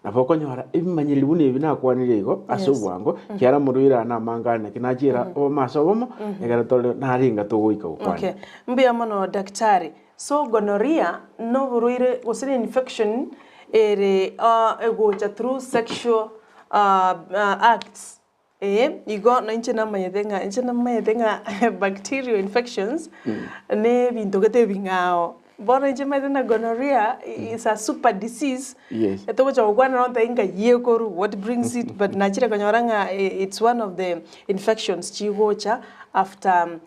nabo okonyora ebimanyereri buna ebi nakwanire igo ase Yes. obwango, ekiagera omorwaire aya namange ane naki nachiera obomo ase obomo, ekero tore narenga togoika gokwana. Okay. Mbuya mono daktari. So gonorrhea noborwaire gose ne infection ere egocha through sexual acts ee igo na inche namanyete ng'a inche namanyete ng'a bacterial infections ne ebinto gete ebing'ao. Bono inche maete ng'a gonorrhea is a super disease Yes. togocha gokwana nonye ng'a ng'ai ekorwa, what brings it, but nachire konyora ng'a it's one of the infections chigocha after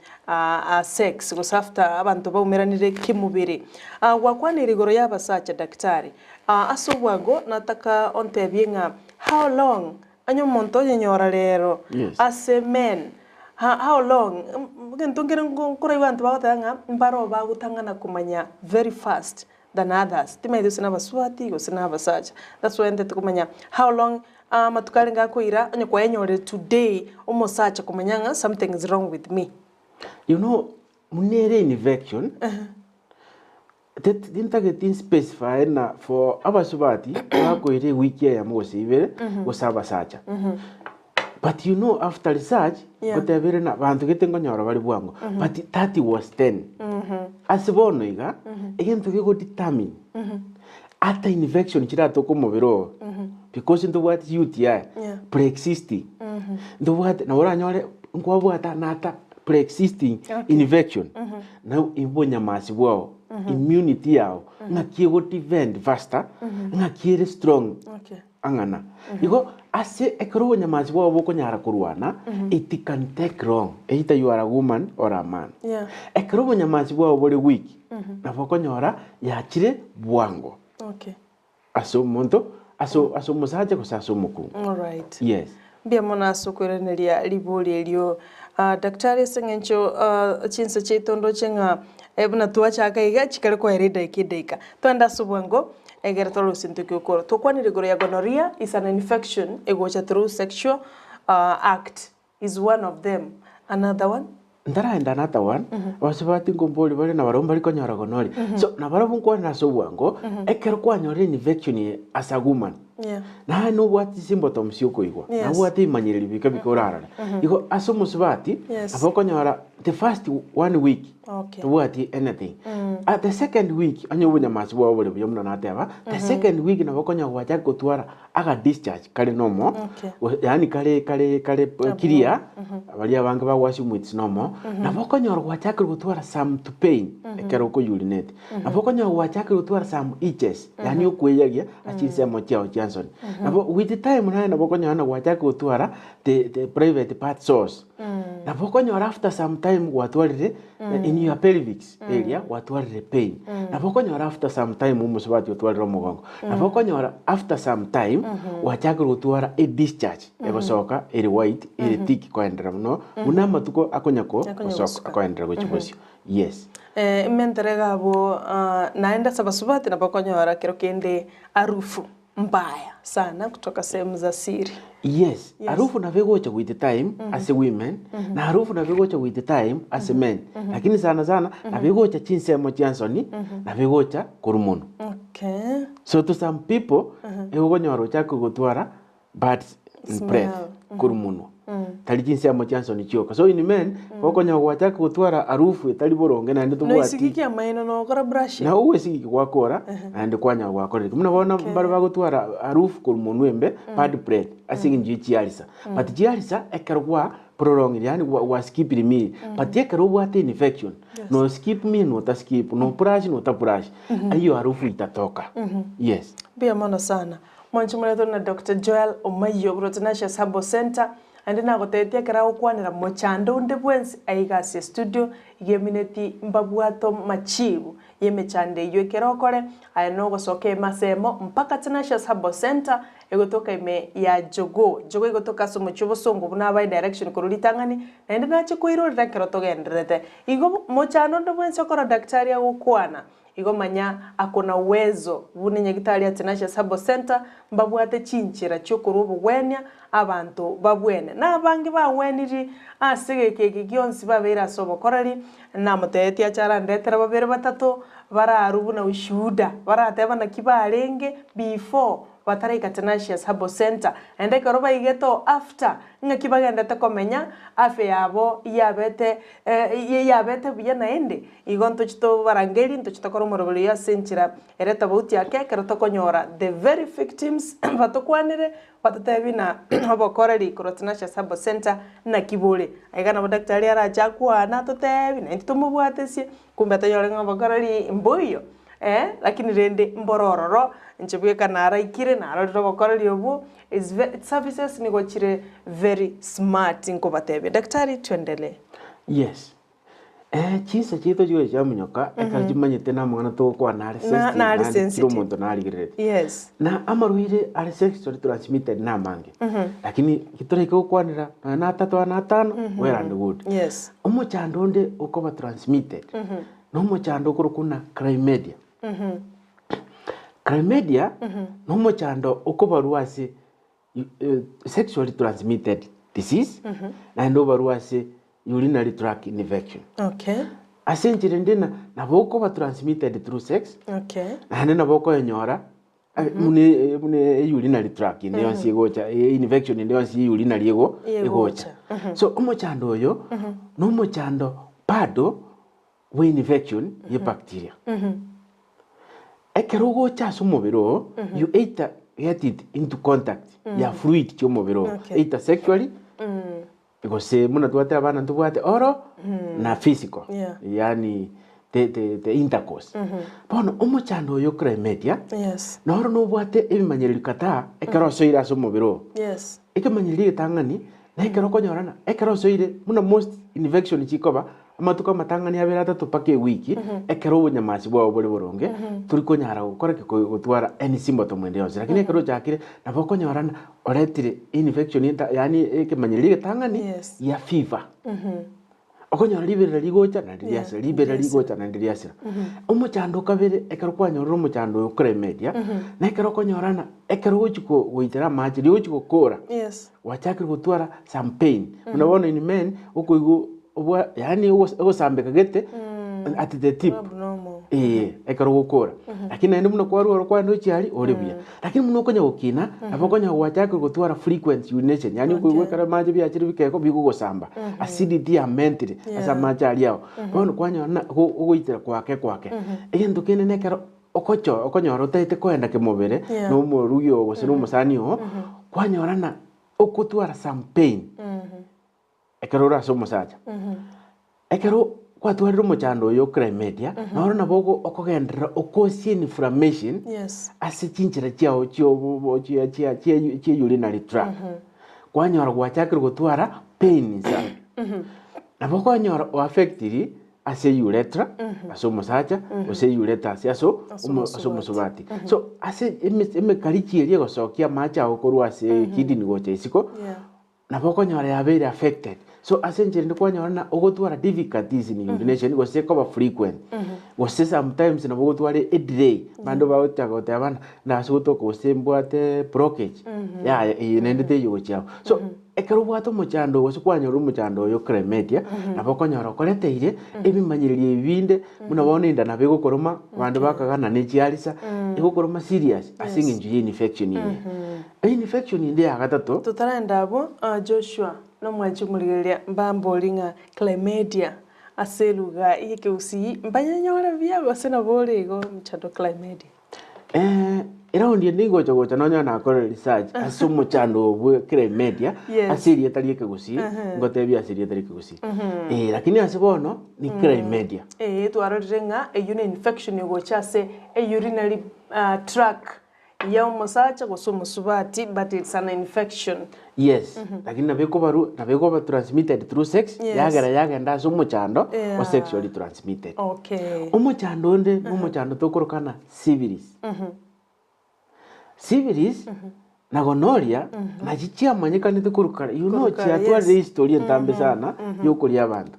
sex gose after abanto baumeranire kemobere. Gwakwanire igoro y'abasacha daktari, ase obwango nataka ontebie ng'a how long onye omonto onyenyora rero Yes. ase men how long egento nkere nkoraigwe abanto bagoteba ng'a mbaro bagotang'ana komanya very fast than others, timanyeti gose nabasubati gose nabasacha, that's why ntete komanya how long amatuko arenge akoira onye kwayenyorire today omosacha komanya ng'a something is wrong with me. You know, buna ere infection, tintageti nspecify na for abasubati bakoira ewiki eyemo gose ibere, gose abasacha. But you know after research, Yeah. ngotebere na banto gete nkonyora bare bwango, but that was then. Ase bono iga, egento gego determine, ata infection chiratoke omobere oo, Because ntobwate UTI, Yeah. pre-existing. Ntobwate, nabo oranyore nkwabwate another pre-existing Okay. infection. Na obonyamasi bwao, immunity yao, ng'aki ego defend faster, ng'aki ere strong Okay. ang'ana. Igo ase ekero obonyamasi bwao bokonyara korwana, it can take long, either you are a woman or a man. Yeah. Ekero obonyamasi bwao bore weak, nabo okonyora yachire bwango. Okay. Ase omonto, ase ase omosacha gose ase omokungu. Alright. Yes. Mbuya mono ase okoiraneria ribori erio. Ah, daktari ase eng'encho ah, chinsa chiaito ndoche ng'a eh, buna twachaka iga chikare koera edaika edaika. Twende ase obwango egere tore gose ntoki okoro. Tokwanire igoro ya gonorrhea is an infection egocha through sexual ah, act is one of them. Another one? Ntaraenda another one, abasubati nkombori bare nabarabwo mbari konyora gonorrhea. So nabarabwo nkwane ase obwango, ekero kwanyorire infection eye as a woman, Yeah. naye nobwate chisymptoms chiokoigwa, Yes. nobwate ebimanyereri bike bike orarore. Igo ase omosubati, Yes. nabo okonyora the first one week, Okay. tobwati anything. At the second week, onye obonyamasi bwao bore buya buna nateba, the second week nabo okonyora gwachaka gotwara aga discharge kare nomo, Okay. yaani kare kare kare clear, baria abange bago assume it's normal, nabo okonyora gwachakire gotwara some to pain ekero oko urinate. Nabo okonyora gwachakire gotwara some itches, yaani okweyagia ase chinsemo chiao chia nsoni. Nabo with the time naye nabo okonyora ng'a gwachakire gotwara the the private part sores. Nabo okonyora after some time gwatwarire in your pelvics area gwatwarire pain. Nabo okonyora after some time omosubati otwarire omogongo. Nabo okonyora after some time gwachakire gotwara e discharge egosoka ere white ere thick koenderera mono buna amatuko akonya ko Akonya gosoka gosuka. akoenderera gochia bosio. Yes. Ementere iga abwo naende ase abasubati nabo okonyora kero kende harufu mbaya sana kutoka sehemu za siri. Yes, Yes. harufu nabo egocha with the time ase women na harufu nabo egocha with the time ase men lakini sana sana nabo egocha chinsemo chia nsoni nabo egocha korwa monwe. Okay. So to some people nigo okonyora ochake gotwara bad breath Smell. korwa monwe tari chinsemo chia nsoni chioka. So in men okonyora gwachaka gotwara harufu etari boronge naende tobwati Noisigiki amaino nokora brushing. Na ogwesigiki gwakora naende kwanyara gwakorire ki. Buna bono Okay. mbare bagotwara harufu korwa monwe embe, bad breath, ase eng'encho ye chiarisa. But chiarisa ekero gwa prolongire yaani gwa gwa skipire meal, but ekero obwate infection, Yes. no skip meal no taskip, no brush no tabrush, eywo harufu itatoka. Yes. Mbuya mono sana. Mwanche more tore na Doctor Joel Omayio korwa Tenacious Herbal Centre, Naende nagotebetie ekero agokwanera mochando onde bwensi aiga ase estudio, iga emineti mbabwate amachibu y'emechando eyio ekero okore, aye nogosoka ime ase emo mpaka Tenacious Herbal Centre egotoka ime ya Jogoo. Jogoo egotoka ase omochie obosongo buna abae direction korwa ritang'ani, naende nache koirorera ekero togendererete. Igo mochando onde bwensi okora daktari agokwana, Igo manya ako na uwezo buna enyagitari ya Tenacious Herbal Centre mbabwate chinchera chiokorwa obogwenia abanto babwene. Na abange bagweniri ase egeka eke gionsi babeire ase obokoreri, namotebetie ache arandetere babere batato bararwe buna ushuhuda, barateba naki barenge before bataraika Tenacious Herbal Centre, naende ekero baigete oo after, ng'aki bagendete komenya, afya yabo yabete yabete buya naende. Igo ntochi tobarangerie, ntochi tokore omoroberi oyio ase enchera ere tofauti ake, ekero tokonyora the very victims batokwanere, batotebie ng'a obokoreri korwa Tenacious Herbal Centre naki bore. Aiga nabo daktari arache akwane atotebi, naintwe tomobwatesie, kumbe tonyore ng'a obokoreri mboiyo, eh, lakini rende mbore ororo, inche bweka naraikire, narorire obokoreri obwo, is ve services nigo chire very smart nkobatebia. Daktari tuendelee. Yes. Eh, chinsa chiaito chigocha chiamonyoka ekero chimanyete na amang'ana togokwana are Na- sensitive nare naende kera sensitive. omonto narigereretie. Yes. Na amarwaire are sexually transmitted na amange lakini gitoraike gokwanera nonya na atato aa na atano well and good. Yes. Omochando onde okoba transmitted na omochando okorokwa buna chlamydia. Chlamydia na omochando okobarwa ase Sexually transmitted disease, naende obarwe ase urinary tract infection. Okay. Ase enchera ende na nabo okoba transmitted through sex, Okay. naende nabo okoenyora buna e- buna e urinary tract ende yonsi egocha e- infection ende yonsi ya urinary ego Egocha. egocha. So omochando oyo, na omochando bado bwe infection ye bacteria. Ekero ogocha ase omobere oo, you either. get it into contact ya fluid chia omobere oo, Okay. either sexually gose buna twateba abana ntobwate oro na physical Yeah. yaani the the the intercourse. Bono omochando oyo o chlamydia Yes. noro nobwate ebimanyererio kadhaa ekero osoire ase omobere oo. Yes. Ekemanyererio egetang'ani, na ekero okonyorana, ekero osoire buna most infection chikoba, amatuko amatang'ani abere atato mpaka ewiki, ekero obonyamasi bwao bore boronge, tori konyara gokora ki? Gotwara any symptom ende yonsi. Lakini ekero ochakire, nabo okonyorana oretire infection enta yaani ekemanyererio egetang'ani Yes. gia fever. Okonyora riberera rigocha naende Yeah, riasira, riberera riasira. rigocha naende riasira. Omochando o kabere ekero kwanyorire omochando oyo chlamydia, na ekero okonyorana, ekero ogochi ko goitera amache riria ogochi gokora, Yes. gwachakire gotwara some pain. Buna bono in men, okoigwa obwa yaani ogos ogosambeka gete at the tip, Abnormal. eh, ekero ogokora. Lakini naende buna kwarwa oro kwagenda gochia aria, ore buya. Lakini buna okonya gokina, nabo okonya gwachakire gotwara frequent urination, yaani okoigwa Okay. ekero amache biachire bikeko bigogosamba, acidity yamentire ase Yeah. amache aria ao. Bono kwanyora ng'a go ogoitera kwake kwake. Egento kende na ekero okocho okonyora otaete koenda kemobere, Yeah. na omorugi oo gose na omosani oo, kwanyora ng'a okotwara some pain. Ekero ore ase omosacha, ekero kwatwarire omochando oyo o chlamydia, noro nabo ogo okogenderera okosie inflammation Yes. ase chinchera chiao chiobobo chia chia chia chia urinary tract. Kwanyora gwachakire gotwara pain insa. Nabo okonyora o affectiri ase urethra ase omosacha gose ureters ase Ase omo ase omosubati. omosubati. So ase eme emekarichi eria egosokia amache ao korwa ase kidney gocha isiko, Yeah. Nabo okonyora yabeire affected. So ase enchera ende kwanyora ng'a ogotwara difficulties in urination gose ekoba frequent, gose sometimes nabo ogotwara edelay, abande bagocha goteba ng'a nase gotoka gose mbwate blockage, yaya eye naende teiyo gochia abwo. So ekero obwate omochando gose kwanyora omochando oyo chlamydia, nabo okonyora okoreteire ebimanyererio ebi binde, buna bono enda nabo egokoroma, abande bakagana ne chiarisa, egokoroma serious ase eng'encho ya infection eye. Einfection ende ya gatato. Totarenda abwo, Joshua nomwanchi omorigereria mbambori ng'a chlamydia ase eluga y'ekegusii mbanyenyore buya gose nabo ore igo omochando chlamydia. Eraundi ende ingocha gocha nonye nakorire research ase omochando oyo bwe chlamydia Yes. ase erieta ri'ekegusii ngotebie ase erieta ri'ekegusii. Lakini ase bono ni chlamydia. Ee twarorire ng'a eyio ne infection egocha ase eurinary tract Ya omosacha gose omosubati but it's an infection. Yes, lakini nabo ekobaru nabo ekoba transmitted through sex, Yes. yagera yagenda ase omochando o Yeah. sexually transmitted. Okay. Omochando onde na omochando tokorokana syphilis. Syphilis na gonorrhea nachi chiamanyekanete korwa kare, you know Korwa kare, chiatwarire yes. history entambe sana yokoria abanto.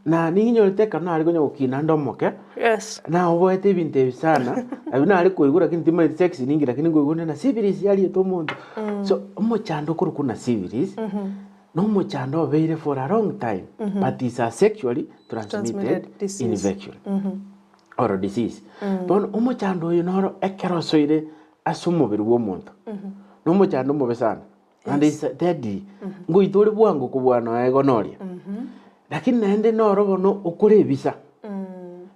Na ninyorete ekero nare konya gokina ande omoke, Yes. Naoboete ebinto ebi sana, nabio nare koigwa lakini timanyeti sex ninki lakini nkoigwa onde na syphilis yariete omonto. So omochando okorokwa na syphilis, na omochando obeire for a long time, but is a sexually transmitted Transmitted disease. infection or disease. Bono omochando oyo noro ekero osoire ase omobere bwa omonto, na omochando omobe sana, naende is deadly, ngoita ore bwango kobua nonya gonorrhea. Lakini naende noro bono okore ebisa,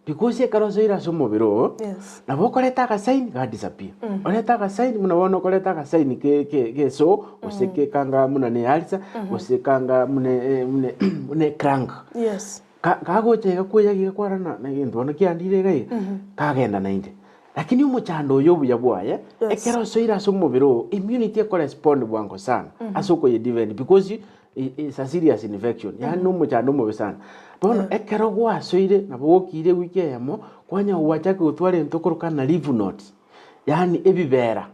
because ekero osoire ase omobere oo, Yes. nabo okoreta agasign ga disappear. Orete agasign buna bono okoreta agasign ke ke ke esoo, gose ke kanga buna ne ulcer, gose kanga buna buna buna ecrank. Yes. Ka kagocha iga kweyagia iga kwarora na na egento bono kiandire iga iga, kagenda naende. Lakini omochando oyo obuya bwaye, Yes. ekero osoire ase omobere oo, immunity ekorespond bwango sana ase okoyedefend because It's a serious infection, yaani nomochando omobe sana. Bono ekero gwasoire nabo gokiire ewiki eyemo, kwanya gwachaka gotwara egento okoroka ng'a lymph nodes, yaani ebibera.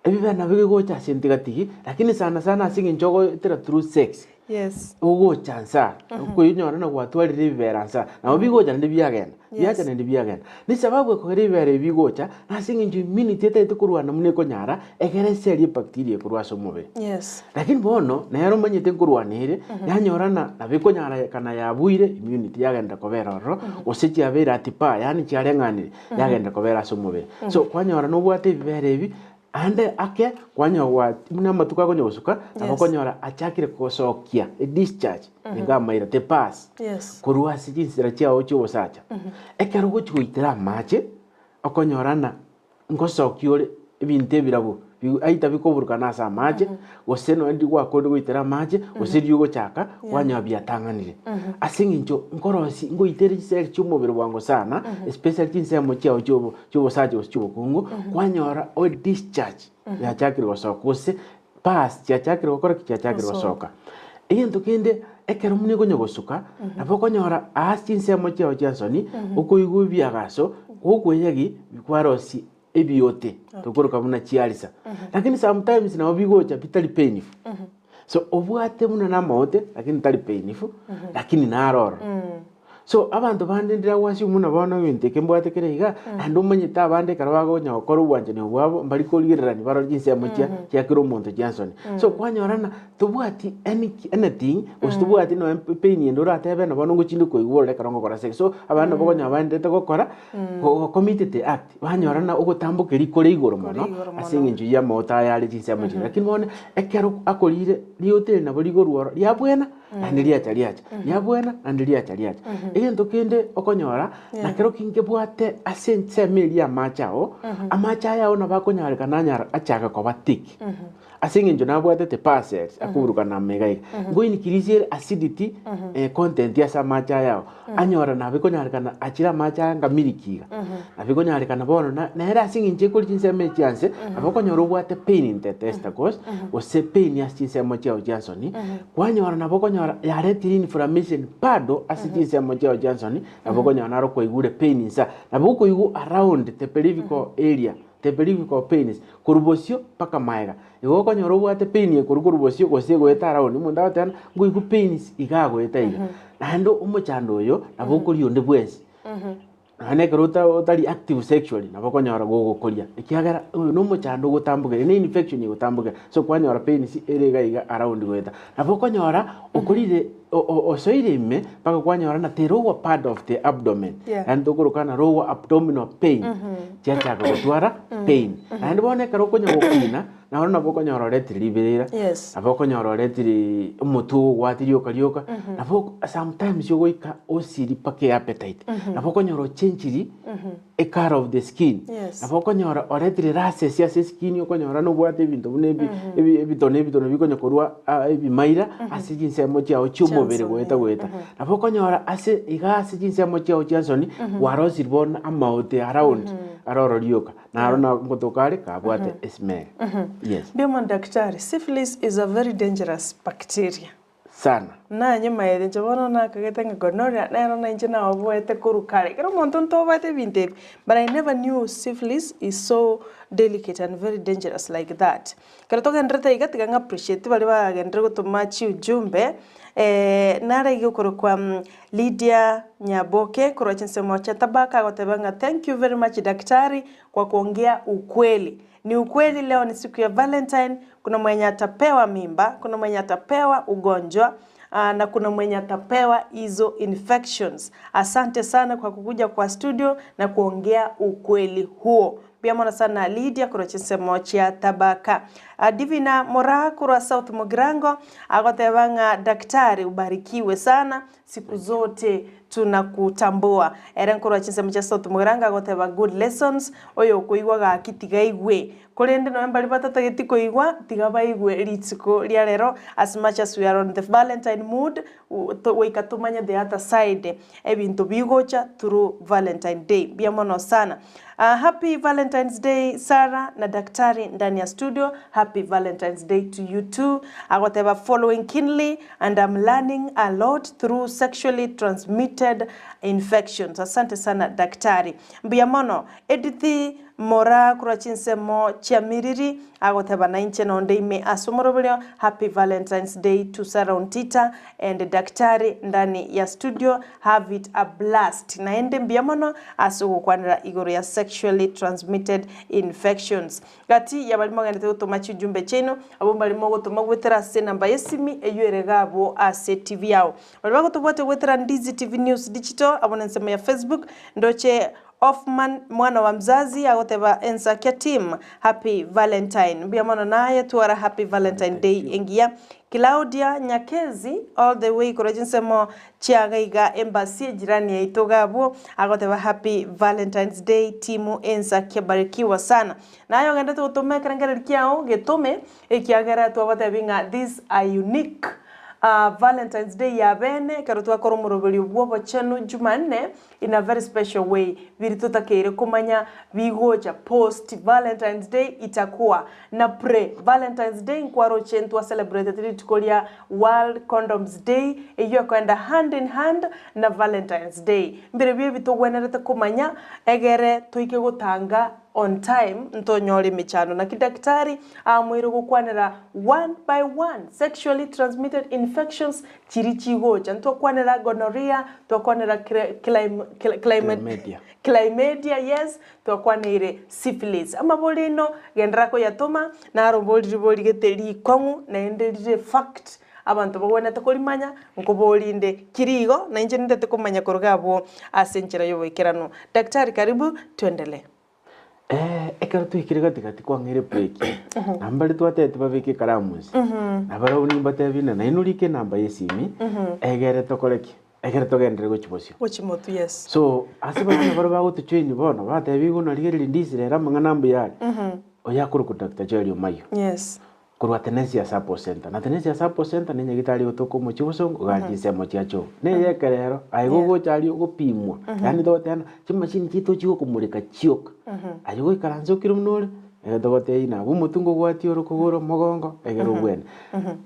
Ebibera nabo bigocha ase entigatigi, lakini sana sana ase eng'encho ogoetera through sex, Yes. ogocha nsa, okoinyora ng'a gwatwarire ebibera nsa, nabo bigocha naende biagenda. Biacha naende biagenda. Nesababu ekogera ebibera ebi bigocha, nase eng'encho immunity etagete korwana buna ekonyara, egere eserie ebacteria ekorwa ase omobere. Yes. Lakini bono, nere omanyete nkorwana ere, yanyora ng'a nabo ekonyara kana yabuire, immunity yagenda kobera ororo, gose chiabeire at par, yaani chiareng'anire, yagenda kobera ase omobere. So, kwanyora nobwate ebibera ebi, Ande ake kwanyora buna amatuko akonya gosuka, nabo Yes. okonyora achakire gosokia edischarge nigo amaira the pus Yes. korwa ase chinsera chiao chi'obosacha. Ekero ogochi goitera amache, okonyora ng'a ngosokia ore. ebinto ebirabu either bikoburukana ase amache, gose nonye ndiri gwakorire goitera amache, gose riria ogochaka kwanyora biatang'anire. Ase eng'encho nkorosia ngoitere chiseli chia omobere bwango sana, especially chinsemo chiao chiobo chiobosacha gose chiobokungu, kwanyora o discharge yachakire gosoka gose pus chiachakire gokora ki? Chiachakire gosoka. Egento kende ekero buna ekonya gosuka, nabo okonyora ase chinsemo chiao chia nsoni, okoigwa ebiagaso, gokoeyagi kwarosia ebiote tokoroka buna chiarisa. Lakini sometimes nabo bigocha bitari painful. So obwate buna namaote lakini tari painful, lakini naro ororo. So abanto bande ndire gwasio buna bono egento eke mbwate kere iga, naende omanyete abande ekero bagonya gokora obwanchani obwo bwabo, mbari korigererania barore chinsemo chia chia kera omonto chia nsoni. So kwanyora ng'a tobwati any anything, gose tobwati nonya pain ende oratebe ng'a bono ngochinde koigwa ororo ekero ngokora sex. So abande nabo okonyora baenderete gokora, committed act. Banyora ng'a ogotambokeria kore igoro mono ase eng'encho y'amaote aya are chinsemo chiria. Lakini bono ekero akorire riote eri nabo rigorwa oro riabwena naende riacha riacha, riabwena naende riacha riacha. Egento kende okonyora na kero kinkebwate ase ensemo eria y'amache ao, amache aya ao nabo akonyarekana anyara achake koba thick. Ase eng'encho nabwatete parcels akoburukana amo iga iga, ngo increase ere acidity content ase amache aya ao, anyora nabo ekonyarekana achire amache aya anga milk iga, nabo ekonyarekana bono na nere ase eng'encho ekori chinsemo echi chia nse, nabo okonyora obwate pain in the testicles, gose pain ase chinsemo chiago chia nsoni, kwanyora nabo okonyora yaretire inflammation bado ase chinsemo chiago chia nsoni, nabo okonyora naro kwaigure pain insa, nabo okoigwa around the pelvical area. The pelvical pains, korwa bosio mpaka maega. Igo okonyora obwate pain ekorwa korwa bosio gose egoeta around, omonto agoteba ng'a ngoigwa pains iga agoeta iga. Naende omochando oyo nabo okoria onde bwensi. Naende ekero ota otari active sexually nabo okonyora gogokoria, ekiagera oyo na omochando ogotambokera, ne infection egotambokera, so kwanyora pains ere iga iga around goeta. Nabo okonyora okorire osoire ime mpaka kwanyora na the lower part of the abdomen, yaani tokoroka ng'a lower abdominal pain, chiachaka gotwara pain. Naende bono ekero okonya gokina, naro nabo okonyora oretire riberera, nabo okonyora oretire omotwe ogogwatia rioka rioka, nabo sometimes ogoika osiri mpaka eappetite, nabo okonyora ochenchiri e colour of the skin. Nabo okonyora oretire rashes ase eskin okonyora nobwate ebinto buna ebi ebi ebitono ebitono bikonya korwa ebimaira ase chinsemo chiago chiomobere goeta goeta. Nabo okonyora ase iga ase chinsemo chiago chia nsoni kwarosire bono amaote around aroro rioka naro na ngotoka are kabwate esmell. Yes. Mbuya mono daktari, syphilis is a very dangerous bacteria. Sana. Nanye maete inche bono nakagete ng'a gonorrhea nero na inche naoboete korwa kare. Ekero omonto ntobwate ebinto ebi, but I never knew syphilis is so delicate and very dangerous like that. Ekero togenderete iga tiga ng'a appreciate baria bagenderire gotoma chiujumbe, nare iga okorokwa Lydia Nyaboke korwa chinsemo chia Tabaka agoteba ng'a thank you very much daktari kwa kuongea ukweli. Ni ukweli leo ni siku ya Valentine, kuna mwenye atapewa mimba, kuna mwenye atapewa ugonjwa na kuna mwenye atapewa hizo infections. Asante sana kwa kukuja kwa studio na kuongea ukweli huo. Mbuya mono sana Lydia korwa chinsemo chia Tabaka. Divina Moraa korwa South Mugirango agoteba ng'a daktari ubarikiwe sana siku zote tunakutambua. Ere nkorwa chinsemo chia South Mugirango agoteba good lessons, oyo okoigwa gaki tiga aigwe. Korende nonya mbaria batatageti koigwa, tiga baigwe rituko ria rero as much as we are on the Valentine mood, goika tomanye the other side, ebinto bigocha through Valentine day. Mbuya mono sana. Happy Valentine's Day Sarah na Daktari ndani ya studio, happy Valentine's Day to you too. Agoteba following keenly and am learning a lot through sexually transmitted infections. Asante sana Daktari. Mbuya mono. Edith Moraa korwa chinsemo chia Miriri agoteba nainche nonde ime ase omoroberio Happy Valentine's Day to Sarah Ontita and Daktari ndani ya studio have it a blast. Naende mbuya mono ase ogokwanera igoro ya sexually transmitted infections. Gati y'abaria mogenderete gotoma chijumbe chiaino, abwo mbaria mogotoma goetera ase enamba y'esimi eyio ere iga abwo ase TV yao. Baria bagotobwatia goetera Ndizi TV News Digital, abwo nensemo ya Facebook, ndoche. Offman mwana wa mzazi agoteba Ensakia team happy Valentine mbuya mono naye twara happy Valentine day engiya Claudia Nyakezi all the way korwa chinsemo chia iga embassy ejirani yaito iga abwo agoteba happy Valentine's day team Ensakia barikiwa sana naye ogendete gotoma ekerengereri kiao getome ekiagera twabatebi ng'a this a unique Valentine's day ya bene ekero twakora omoroberio bwa obochenu Jumanne In a very special way, biri totakeire komanya bigocha post Valentine's Day itakuwa na pre Valentine's Day nkwaroche ntwa celebratete rituko ria World Condoms Day eyio ekoenda hand in hand na Valentine's Day. Mbirobio ebi togwenerete komanya egere toike gotanga on time ntonyore emechando. Naki daktari aamoire gokwanera one by one sexually transmitted infections Chiri chigocha, ntwakwanera gonorrhea, twakwanera Chlamydia. Chlamydia, yes, twakwaneire syphilis. Amabori aino genderera koyatoma, naro mbori ribori gete rikong'u naende rire fact, abanto bagwenerete korimanya, nkoborinde kiri igo, na inche nintete komanya koruga abwo ase enchera y'oboikeranu. Daktari karibu, tuendelee. Ekero twaikire gati gati kwang'eire break, na mbare twatebete babeke ekaramu inse, na barabwo nimbatebie ng'a nainwe rika enamba ya esimi, egere tokore ki? Egere togenderere gochia bosio. Gochia motwe, yes. So, ase baria nabo bagotojoin bono, batebigwe buna rigereria ndisi rero amang'ana mbuya are, oyo akorokwa Doctor Joel Omayio. Yes. Korwa Tenesia Support Centre, na Tenesia Support Centre ne nyagetari egotoka omochie bosongo iga chinsemo chia choo. Neye ekerero, aye gogocha aria ogopimwa, yaani togoteba ng'a chimashini chiaito chigokomoreka chioka. Aye goikaransa okire buna ore, ekero togotebia ng'a abwo omotwe ngobwatie ore okogoro omogongo, ekero obwene.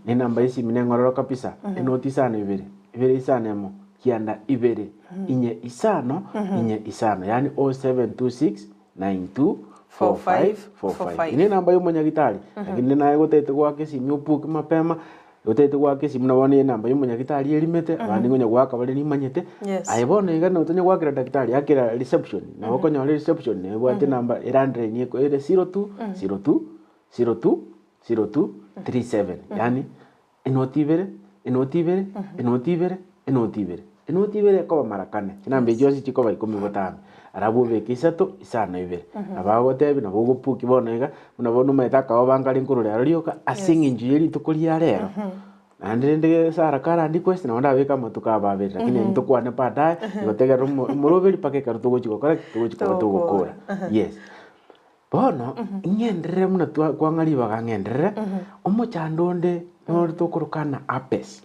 Ne enamba ya esimi neng'ororo kabisa, enoti isano ibere, ibere isano emo, kianda ibere, inye isano, inye isano, yaani 0726 924545. Ine enamba ya omonyagitari, lakini naye gotagete goaka esimi obuke mapema, gotagete goaka esimi na bono enamba ya omonyagitari erimete, abande ngonya goaka bare nimanyete, Yes. aye bono iga notonya goakera daktari, akera reception, nabo okonyora reception nebwate enamba elandline eko ere 02 02 02 02 37 yaani Enoti ibere, enoti ibere, enoti ibere, enoti ibere. Enoti ibere ekoba mara kane, chinamba echio chionsi chikoba ikomi botambe. Arabwo obeke isato, isano ibere. Nabo agotebia nabo ogopuki bono iga, buna bono omanyete akaoba nkare nkorwa rero rioka, ase eng'encho ye rituko ria rero, naende rende Sarah karandikwe ase nabo ndabeke amatuko abo abere, lakini ayio ntokwane baadaye, igo tegerera omo omoroberi mpaka ekero togochi gokora ki? Togochi koba togokora. Yes. Bono, ing'enderere buna twa kwang'a ribaga ng'enderere, omochando onde nore tokorokana herpes.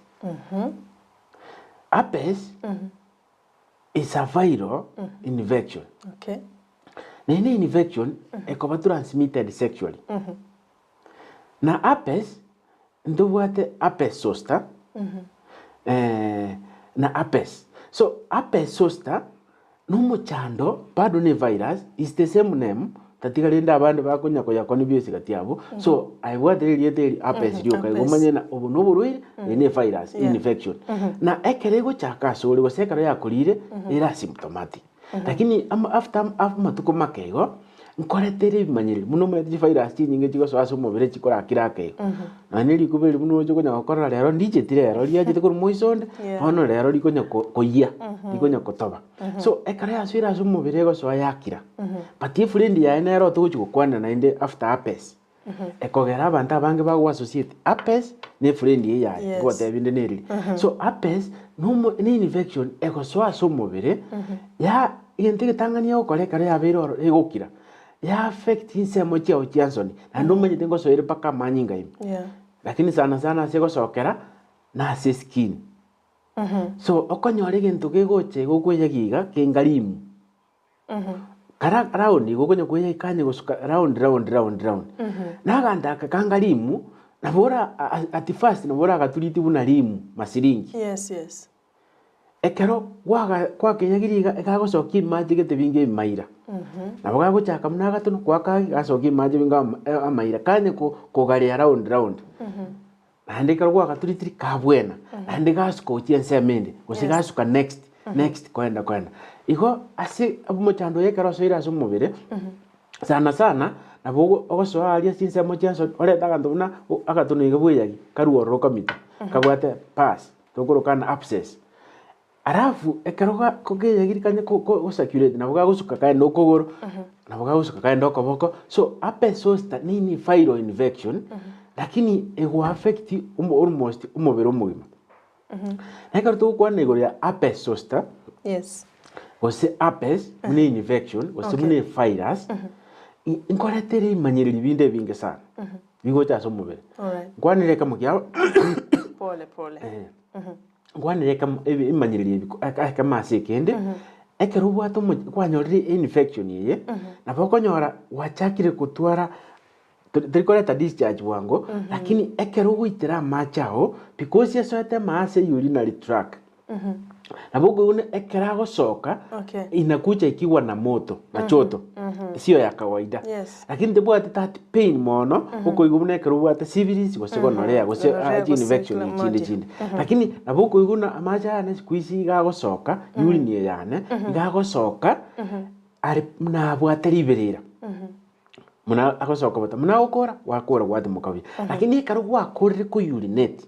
Herpes is a viral infection. Okay. Naende infection ekoba transmitted sexually. Na herpes, ntobwate herpes zoster, na herpes. So herpes zoster, nomochando bado ne virus, is the same name, tatiga rende abande bakonya koyakwania bionsi gati abwo, so aye bwate erieta eri herpes rioka, igo omanye ng'a obo noborwaire, eye ne virus, infection. Na ekero egochaka asore gose ekero yakorire, ere asymptomatic. Lakini ama after amatuko make igo, nkoretere ebimanyereri buna omanyete chivirus chinyinge chigosoa ase omobere chikorakire ake igo. Nonya na erikuba eri buna oche konya gokorora rero ndicheti rero riachete korwa moiso onde, bono rero rikonya ko koyia, rikonya kotoba. So ekero yasoire ase omobere egosoa yakira, but efriend yaye nere otogochi gokwanera naende after herpes. Ekogera abanto abange bago associate herpes na efriend eye yaye, Yes. ngotebia inde neriri. So herpes nomo ne infection egosoa ase omobere, ya egento egetang'ani egokora ekero yabeire ororo egokira, ya affect chinsemo chiago chia nsoni, naende omanyete ngosoere mpaka amanyinga ime. Yeah. Lakini sana sana ase egosokera, nase eskin. So okonyora egento kegocha igo okoeyagia iga, kenga rimu. Kara round igo okonya koyeika onye gosuka round round round round. Na aganto aka kanga rimu, nabo ora at first nabo oragaturiti buna rimu masiringi. Yes, yes. Ekero gwaga kwakenyagirie iga ekagosokia emache gete binge emaira. Nabo gagochaka buna agatono kwakagi gasokia emache binge ama amaira kanye ko kogarea round round. Naende ekero gwagaturitiri kabwena, naende gasuka gochia ensemo ende, gose Yes. gasuka next, next koenda koenda. Igo ase omochando oyo ekero osoire ase omobere, sana sana nabo ogo ogosoa aria chinsemo chia nsoni orete aganto buna o agatono iga bweyagi karwe ororo kamito, kabwate pus, tokoroka ng'a abscess. Alafu ekero ga kogeyagiri kanye ko ko gocirculate nabo gagosuka kaende okogoro, nabo gagosuka kaende okoboko, so herpes zoster nini viral infection, lakini ego affect omo almost omobere omogima. Na ekero togokwana igoro ya herpes zoster, Yes. gose herpes buna infection, gose Okay. buna evirus, i- nkoreta ere ebimanyereri binde ebinge sana, bigocha ase omobere. Alright. Nkwanere ekemo kiabo Pole pole. Nkwanere ekemo ebi ebimanyererio ebi ekemo ase ekende, ekero obwate omo kwanyorire infection eye, nabo okonyora gwachakire gotwara tori tori koreta discharge bwango, lakini ekero ogoitera amache ago, because esoete ime ase urinary tract, nabo okoigwa buna ekero agosoka, Okay. inakucha ikiwa na moto na joto, sio ya kawaida. Yes. Lakini tebwati that pain mono, okoigwa buna ekero obwate syphilis gose gonorrhea gose Gonorrhea ah, gose infection chinde chlamydia. chinde. Lakini nabo okoigwa buna amache aya siku hizi iga agosoka, urine eye yane, iga agosoka, are buna abwate riberera. Buna agosoka bota, buna agokora, gwakora gwatimoka buya. Lakini ekero gwakorire ko urinate,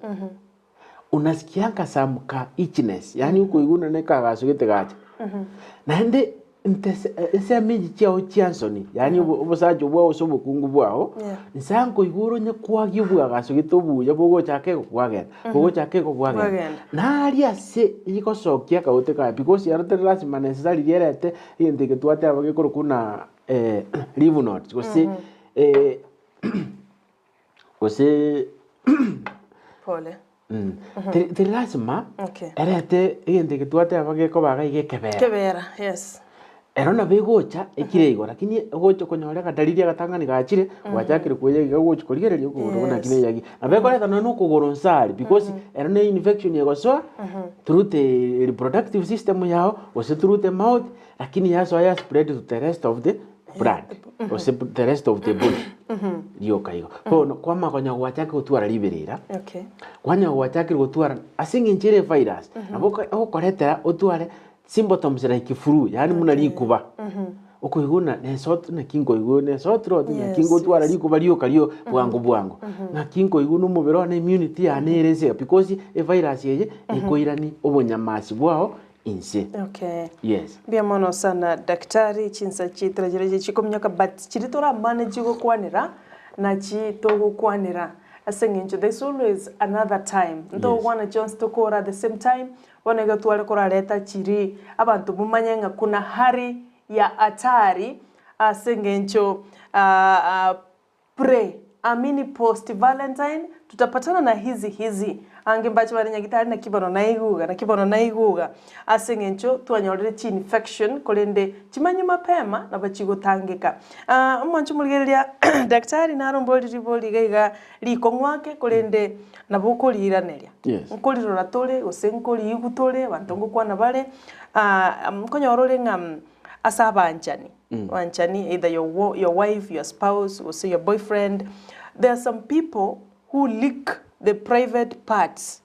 unasikianga some ka itchiness, yaani okoigwa buna nekagaso gete gacha. Naende ntese ensemo echi chiao chia nsoni, yaani obo obosacha bwao gose obokungu bwao, Yeah. nsa nkoigwa ore onye kwagia obwagaso gete obuya bogochaka igo bwagenda, bogochaka igo bwagenda. Bwagenda. Naria ase rigosokia akagote kaye because ero tari lazima necessarily erete egento eke twateba gekorokwa buna lymph nodes gose gose Pole. teri teri lazima Okay. erete egento eke twateba gekoba iga iga ekebera. Kebera, yes. Ero nabo egocha ekire igo lakini ogocha konyora akadalili agatang'ani gachire, gwachakire koyia iga ogochi korigereria okogoro buna Yes. naki neyagi. Nabo ekoreta nonye na okogoro nse aria because ero ne infection egosoa through the reproductive system yago gose through the mouth lakini yasoa ya spread to the rest of the blood gose the rest of the body rioka igo. Bono kwamanya konya gwachaka gotwara riberera, Okay. kwanya gwachakire gotwara ase eng'encho ere evirus, nabo egokoretera otware symptoms like flu yaani buna rikuba, okoigwa buna nesot naki nkoigwa ne sore throat naki Yes, ngotwara yes. rikuba rioka rio bwango bwango, naki nkoigwa na omobere one immunity yane ere inse iga because evirus eye ekoirani obonyamasi bwao inse. Okay. Yes. Mbuya mono sana daktari, chinsa chiaito chiria chikominyoka but chiria toramane chigokwanera nachi togokwanera ase eng'encho there is always another time. Ntogokwana chionsi tokora at the same time, bono iga tware korareta chiri abanto momanye ng'a kuna hali ya hatari ase eng'encho Pre, amini post Valentine tutapatana na hizi hizi ange mbache bare nyagitari naki bono naiguga naki bono naiguga ase eng'encho twanyorire chi infection korende chimanywe mapema nabo chigotangeka. Ah omwancho morigereria daktari naromborire ribori iga iga rikong'u ake korende nabo okoriiraneria. Yes. Nkorirora tore gose nkoriigwa tore abanto ngokwana bare ah nkonyora ore ng'a ase abanchani Abanchani either your wo your wife, your spouse gose your boyfriend, there are some people who lick the private parts,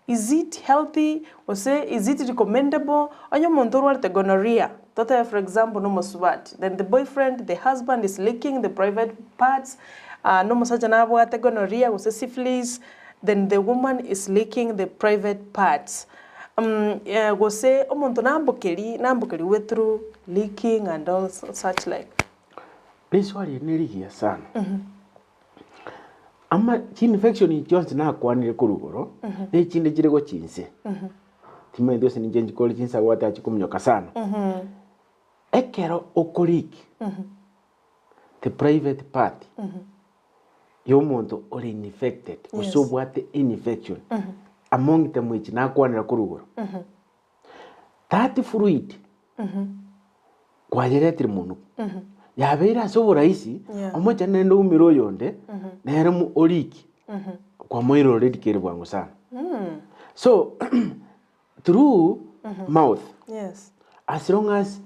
is it healthy gose is it recommendable? Onye omonto orwarete gonorrhea, totebe for example na omosubati, then the boyfriend, the husband is licking the private parts, na omosacha nabwate gonorrhea gose syphilis, then the woman is licking the private parts. Gose omonto nambokeri nambokeriwe through leaking and all such like. Riswali eri nerigiya sana. Ama chiinfection echi chionsi nakwanire korwa igoro, na echinde chire gochia inse. Timanyeti gose ninche nchikore chinsa gwateba chikominyoka sana. Ekero okoleak, the private part y'omonto ore infected gose Yes. obwate infection among them echi nakwanera korwa igoro that fluid kwayeretire monwe yabeire ase oborahisi Yeah. omochenu naende oumire oyonde nere mo oriki kwamoirora oriki ere bwango sana so through mouth Yes. As long as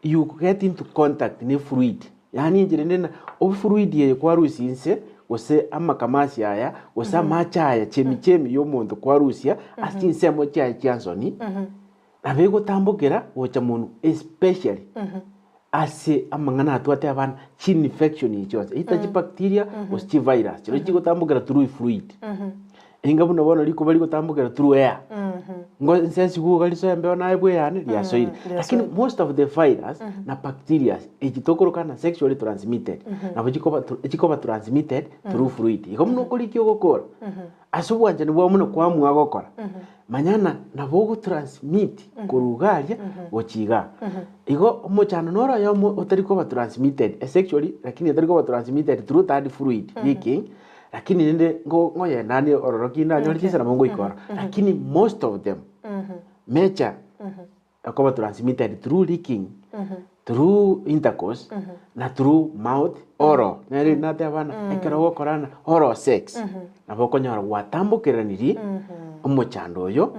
you get into contact ne fluid, yaani enchera ende na ofluid eye kwarusia inse gose amakamasi aya gose amache aya chemichemi ya omonto kwarusia ase chinsemo chiaye chia nsoni, nabo egotambokera gocha monwe especially ase amang'ana aya twateba abana chinfection echi chionsi either chibacteria gose chivirus chiria chigotambokera through fluid. Enga buna bono rikuba rigotambokera through air. Ngo nse esiguga risoe embeo naye bweyane riasoire. Lakini most of the virus na bacterias echi tokoroka na sexually transmitted nabo chikoba chikoba transmitted through fluid. Igo buna okorikia ogokora ase obwanchani bwao buna kwamua gokora manyana nabo ogotransmit korwa iga aria gochia igaa. Igo omochando noro oyomo otari koba transmitted sexually lakini otari koba transmitted through third fluid leaking. Lakini rende ngo ngoyendanie ororo ki ndanyore chinsa nabo ngoika ororo. Lakini most of them major ekoba transmitted through licking, through intercourse na through mouth oral. Nere nateba ng'a ekero ogokorana oral sex nabo okonyora gwatambokeranirie omochando oyo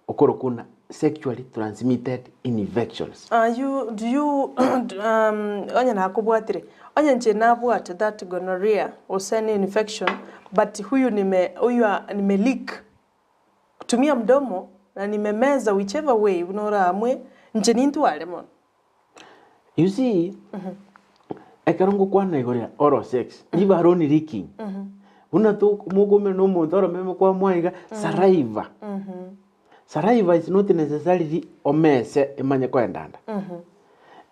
okorokwa buna sexually transmitted infections. Are you, do you, um, onye nakobwatire, onye inche nabwate that gonorrhea gose any infection, but huyu nime, huyu nime leak kutumia mdomo na nimemeza whichever way buna oraamue, inche nintware mono. You see, ekero ngokwana igoro ya oral sex, leave alone licking. Buna to mokoumera na omonto oromeme kwamwaa iga, saliva. Saliva is not necessarily omese emanye koenda nda.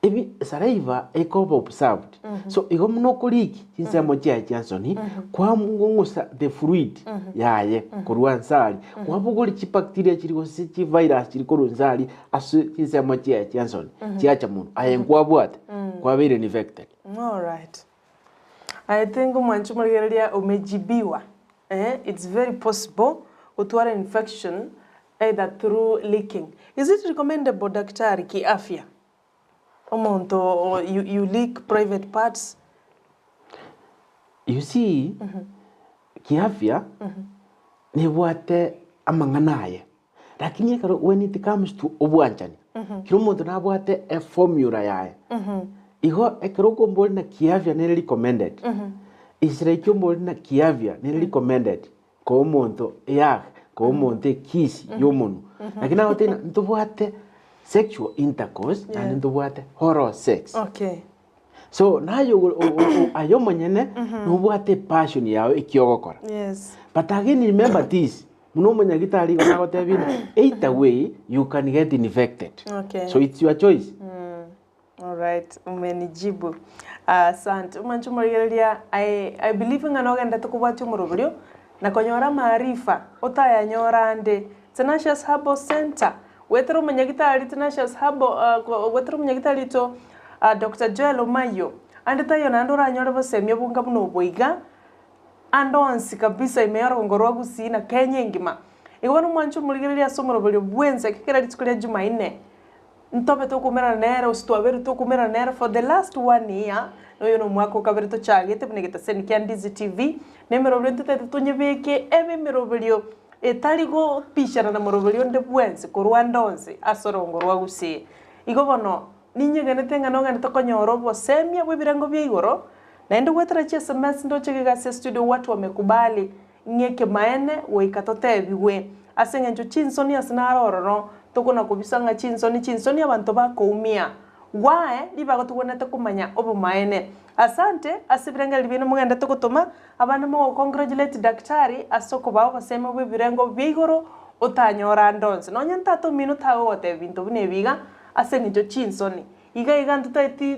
Ebi saliva ekoba observed. So igo buna okoriki chinsemo chiaye chia nsoni, kwamong'usa the fluid yaye korwa nse aria, kwabogoria chibacteria chiria gose chivirus chiria korwa nse aria ase chinsemo chiaye chia nsoni, chiacha monwe, aye nkwabwate, kwabeire infected. Alright. I think omwanchi omorigereria umejibiwa eh, it's very possible gotwara infection either through licking. Is it recommendable daktari kiafya omonto you, you lick private parts? You see, kiafya, nebwate amang'ana aye. Lakini ekero when it comes to obwanchani, kera omonto nabwate eformula yaye. Igo ekero okomboria na kiafya nere recommended, is like omborie na kiafya nere recommended koa omonto ehug, koa omonto ekiss ya omonwa. Lakini nagotebia ng'a ntobwate sexual intercourse naende ntobwate oral sex. Okay. So naye ogo- o- o- o- aye omonyene nobwate epassion yago eki ogokora. Yes. But again remember this, buna omonyagitari igo nagotebia ng'a either way you can get infected. Okay. So it's your choice. Alright, umenijibu. Asante. Omwanche omorigereria, I, I believe ng'a nogenderete kobwatia omoroberio na konyora amaarifa otayanyora ande. Tenacious Herbal Centre, goetera omonyagitari Tenacious Herbal, ah, goetera omonyagitari oito Doctor Joel Omayio, ande taiyo naende oranyore bosemia bonga buna obo iga, ande onsi kabisa ime y'orogongo rwa Gusii na Kenya engima. Igo bono mwanche omorigereria ase omoroberio bwensi eke kera rituko ria Jumaine, ntobe tokoumerana nere gose twabeire tokoumerana nere for the last one year, na oyo nomwaka o kabere tochagete buna egetaseni kia Ndizi TV, na emeroberio ntotagete tonyebeke ebe emeroberio etari gopishana na moroberio onde bwensi korwa ande onsi ase orogongo rwa Gusii. Igo bono, Ninyegenete ng'a nogenderete konyora obosemia bw'ebirengo bia igoro, naende goetera chiSMS ndoche iga ase estudio watu wamekubali ng'a ekemaene goika totebigwe. Ase eng'encho chinsoni ase naro ororo, tokona kobisa ng'a chinsoni chinsoni abanto bakoumia. Gwae ribaga togwenerete komanya obomaene. Asante ase ebirengererio biaino mogenderete gotoma, abande mogocongratulate daktari ase okobaa obosemia bw'ebirengo bia igoro otanyora ande onsi. Nonye ntata omino tagogotebia binto buna ebi iga, Ase engencho chinsoni, iga iga ntotaeti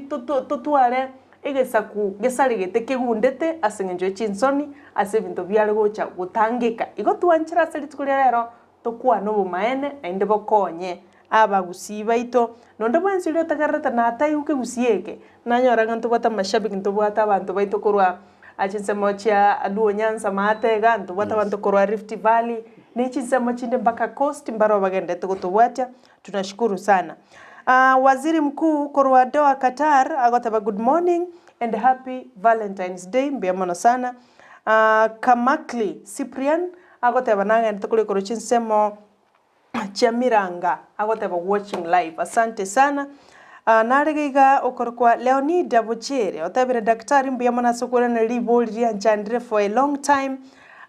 totware egesaku gesaregete kegundete ase engencho ye chinsoni ase ebinto biare gocha gotangeka. Igo twanchire ase rituko ria rero tokwane obomaene naende bokonye abagusii baito. Nonde bwensi oria otegererete nataigwe kegusii eke, nanyora ng'a ntobwate amashabiki ntobwate abanto baito korwa chinsemo chia Luo Nyanza maate iga, ntobwate abanto korwa Rift Valley, ne chinsemo chinde mpaka Coast mbaro bagenderete gotobwatia. Tunashukuru sana. Waziri Mkuu korwa Doha Qatar agoteba good morning and happy Valentine's Day mbuya mono sana. Kamakli Cyprian agoteba nagendete korwa igoro chinsemo chia Miranga agoteba watching live asante sana. Narege iga okorokwa Leonida Bochere otebire daktari mbuya mono ase okoiraneria ribori rianchandire for a long time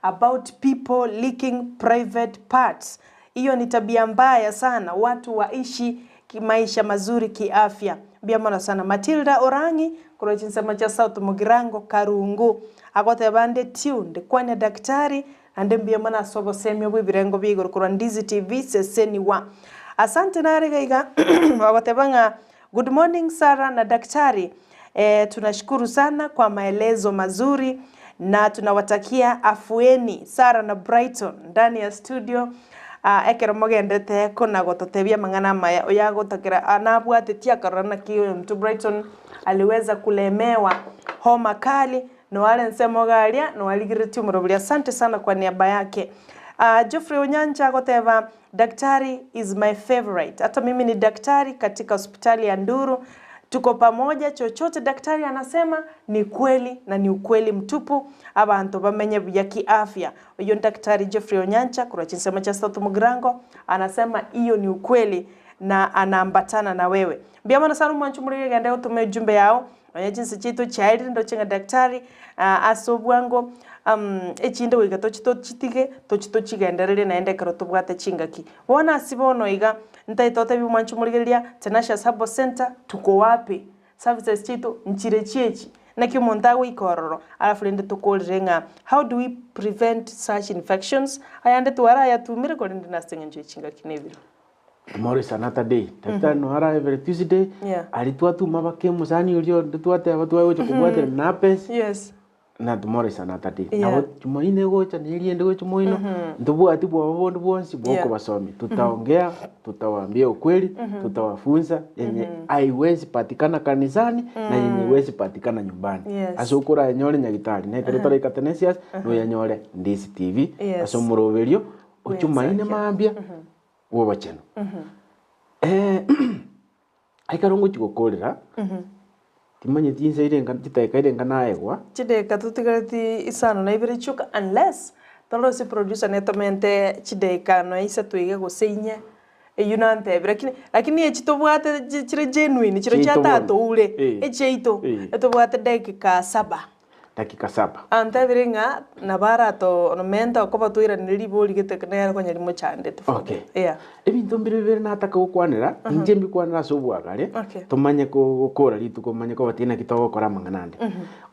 about people leaking private parts. Iyo ni tabia mbaya sana watu waishi Maisha mazuri kiafya. Mbuya mono sana. Matilda Orang'i korwa chinsemo chia South Mugirango Karungu agoteba nde tuned kwania daktari naende mbuya mono ase obosemia bw'ebirengo bia igoro korwa Ndizi TV seseniwa. Asante nare iga iga ogoteba ng'a good morning Sarah na daktari eh, tunashukuru sana kwa maelezo mazuri na tunawatakia afueni Sarah na Brighton ndani ya studio Aa, ekero mogenderete kona gototebia amang'ana amaya, oyo agotakera aa nabwatetie akarora naki oyominto Brighton aliweza kulemewa homa kali, noare ensemo iga aria, noarigereretie omorobori. Asante sana kwa niaba yake. Aa, Geoffrey Onyancha agoteba, Daktari is my favourite. Hata mimi ni daktari katika hospitali ya Nduru. Tuko pamoja, chochote daktari anasema ni kweli na ni ukweli mtupu, abanto bamenye buya kiafya. Oyio Daktari Geoffrey Onyancha korwa chinsemo chia South Mugirango anasema iyo ni ukweli na anaambatana na wewe. Mbuya mono sana omwanchi omorwire genda gotoma ejumbe yao nonya chinse chiaito chiaerire ndoche ng'a daktari ase obwango echinde goika tochi tochitige tochi tochigendererie naende ekero tobwate chingaki. Bono ase bono iga ntaete otebie omwanchi omorigereria Tenacious Herbal Centre tuko wapi? Services chiaito nchire chiechi, naki omonto agoika ororo, alafu rende tokorire ng'a how do we prevent such infections, ayande twarayatumire korende nase eng'encho ye chingaki na ebiro. Tomorrow is another day. Daktari no ara every Tuesday. Yeah. Ari twatuma bake omosani oria onde twateba twagocha kobwatera na herpes. Yes. Na tomorrow is another day. Yeah. Nabo Jumanne egocha na eriende gocha moino, ntobwati bwoba bonde bwonsi Yeah. bwokobasomia. Tutaongea, tutawaambia ukweli, tutawafunza yenye haiwezi patikana kanisani na yenye iwezi patikana nyumbani. Yes. Ase okoranyore nyagitari, na ekero toraika Tenacious, noyanyore Ndizi TV, Yes. ase omoroberio o Jumanne Bw'ensakia. mambia bw'obochenu. Ekero ngochia gokorera, timanyeti inse irenga chidakika irenga naegwa. Chidakika totigareti isano na ibere chioka unless torosie producer netomente chidakika nonya isato iga gose inye, eywo nantebia lakini lakini echi tobwate chi chire genuine chire chia Chiaito bono. tatoure, Eh. echiaito, Eh. etobwate dakika saba. Dakika saba. Antebire ng'a nabo arato menta okoba toiranere ribori gete nere konya rimochandete for Okay. the yeah. Ebinto mbire bibere nataka gokwanera, inche mbikwanere ase obwagare, Okay. tomanye ko- gokora rituko manye koba tari naki togokora amang'ana ande.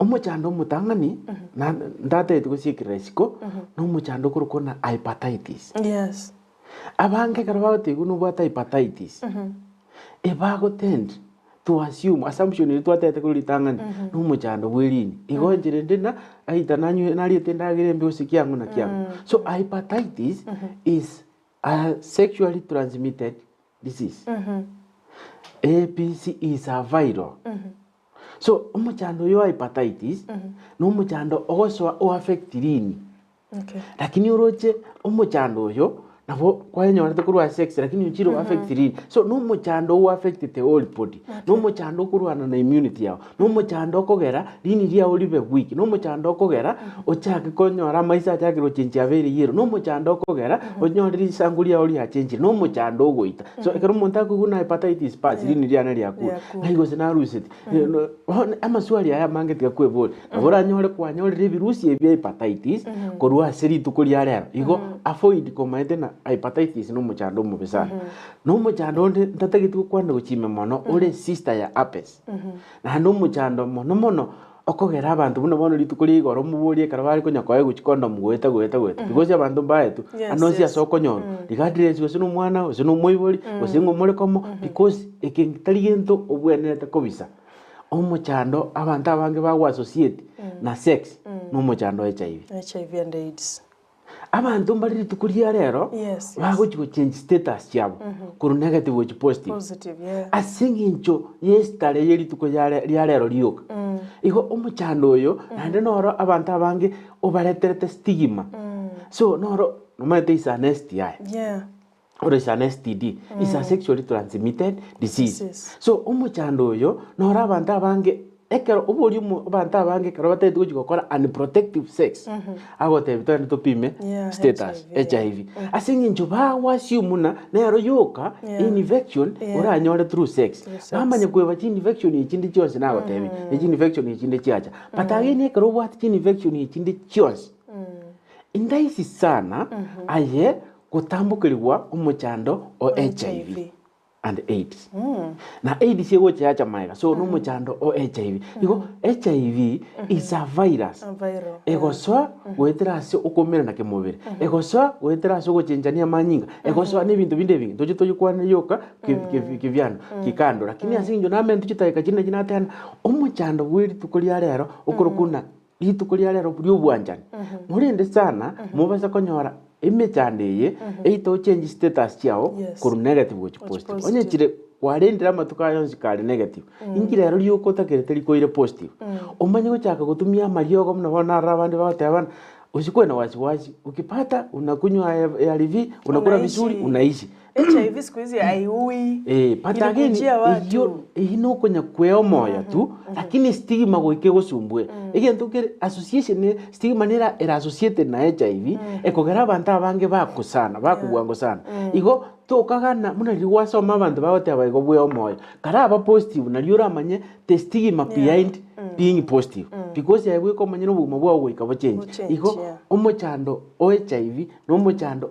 Omochando omotang'ani, na ntatagete gosiekera isiko, na omochando okorokwa na hepatitis. Yes. Abange ekero bagotebiwa nobwate hepatitis, ebagotend to assume, assumption eria twatebete korwa ritang'ani, na omochando bwe rini. Igo enchera ende na aitha nanywe nariete endagera embe gose kiang'u na kiang'u. So hepatitis is a sexually transmitted disease. APC is a viral. So omochando oyo wa hepatitis, na omochando ogosoa o affect rini. Okay. Lakini oroche omochando oyo nabo kwanyorete korwa ase sex lakini ochire o affect rini. So na omochando o affectete whole body. Na omochando okorwana na immunity yao. Na omochando okogera rini riao ribe weak. Na omochando okogera ochake konyora amaiso achakire gochenchia abeire yellow. Na omochando okogera onyore risangu riao riachenchire. Na omochando ogoita. So ekero omonto akoigwa na hepatitis bas rini riane riakure. Riakure. Ngai gose naruseti. Bono amaswali aya amange tiga kweboria, nabo oranyore kwanyorire ebirusi ebi bia hepatitis korwa ase rituko ria rero. Igo avoid komaete na hepatitis na omochando omobe sana. Na omochando onde ntatageti gokwana gochia ime mono ore sister ya herpes. Naende omochando mono mono okogera abanto buna bono rituko ria igoro omoborie ekero bare konya koegwa chicondom goeta goeta goeta because abanto mbaetwe Yes, ande onsi yes. ase okonyorwa regardless gose na omwana gose na omoibori gose ng'a omore komo because Eke tari gento obwenerete kobisa. Omochando abanto abange bago associate na sex nomochando o HIV. HIV and AIDS. Abanto mbare rituko ria rero Yes, yes. bagochi go change status chiabo korwa negative gochi positive. Positive, yeah. Ase eng'encho y'estare ye rituko ya ria rero rioka. Igo omochando oyo naende noro abanto abange obareterete stigma. So noro nomanyete is an STI. Yeah. Ore is an STD, is a sexually transmitted disease. Disease. So omochando oyo noro abanto abange ekero oboria omo abanto abange ekero batagete gochia gokora unprotective sex, agotebia togende topime Yeah, status, HIV, yeah. HIV. Ase eng'encho bago assume buna nero yoka Yeah. infection Yeah. oranyore through sex. Through sex. Bamanya koeba chinfection echinde chionsi nagotebia, echinfection echinde chiacha. But again ekero obwate chinfection echinde chionsi, Indaisi sana aye gotambokerigwa omochando o HIV. And AIDS. Na AIDS egocha yacha maega, so nomochando o HIV. Igo HIV is a virus. A viral, Egosoa goetera ase okomerana kemobere, egosoa goetera ase ogochenchania amanyinga, egosoa na ebinto binde ebinge. Toche toyekwane yoka ki- ki- kivyando kikando. Lakini ase eng'encho namente chidakika chiria nachi nateba ng'a omochando bwe rituko ria rero okorokwa buna Rituko ria rero ri'obwanchani, morende sana mobase konyora emechando eye eito ochange status chiao Yes. korwa negative gochia Gochia positive. positive. Onye chire kwarendire amatuko aya onsi kare negative, inki rero rioka otakerete rikoire positive? Omanye gochaka gotumia amariogo buna bono narora abande bagoteba buna usikuwe na wasiwasi, ukipata unakunywa ARV, unakula Unaishi. vizuri, unaishi. HIV siku hizi haiui. Eh, but again, Ilikujia watu. eyio eyio nokonya kwea omoyo tu, lakini stigma goika egosumbue. Egento kere association ne stigma nera ere associated na HIV, ekogera abanto abange bakosana, bakobwango sana. Igo tokagana buna riria gwasoma abanto bagoteba igo bwea omoyo, karaba positive nario oramanye the stigma behind being positive. Because aye bweka omanye na obogima bwao goika bochenche. Bochenche, Igo yeah. omochando o HIV nomochando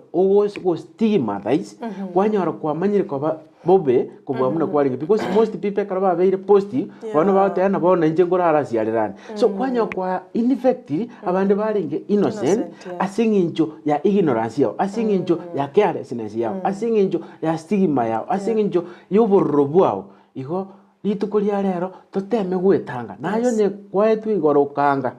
ogostigmatise, kwanyora kwamanyire koba bobe kobua buna kwarenge because most people ekero babeire positive, bono bagoteba ng'a bono inche nkorara asiarerane. So kwanyora kwa infect abande barenge innocent Innocent, yeah. ase eng'encho ya ignorance yao, ase eng'encho ya carelessness yao, ase eng'encho ya stigma yao, ase eng'encho ya obororo bwao. Igo rituko ria rero toteme goetanga, naye onye kwaetwe igoro okanga.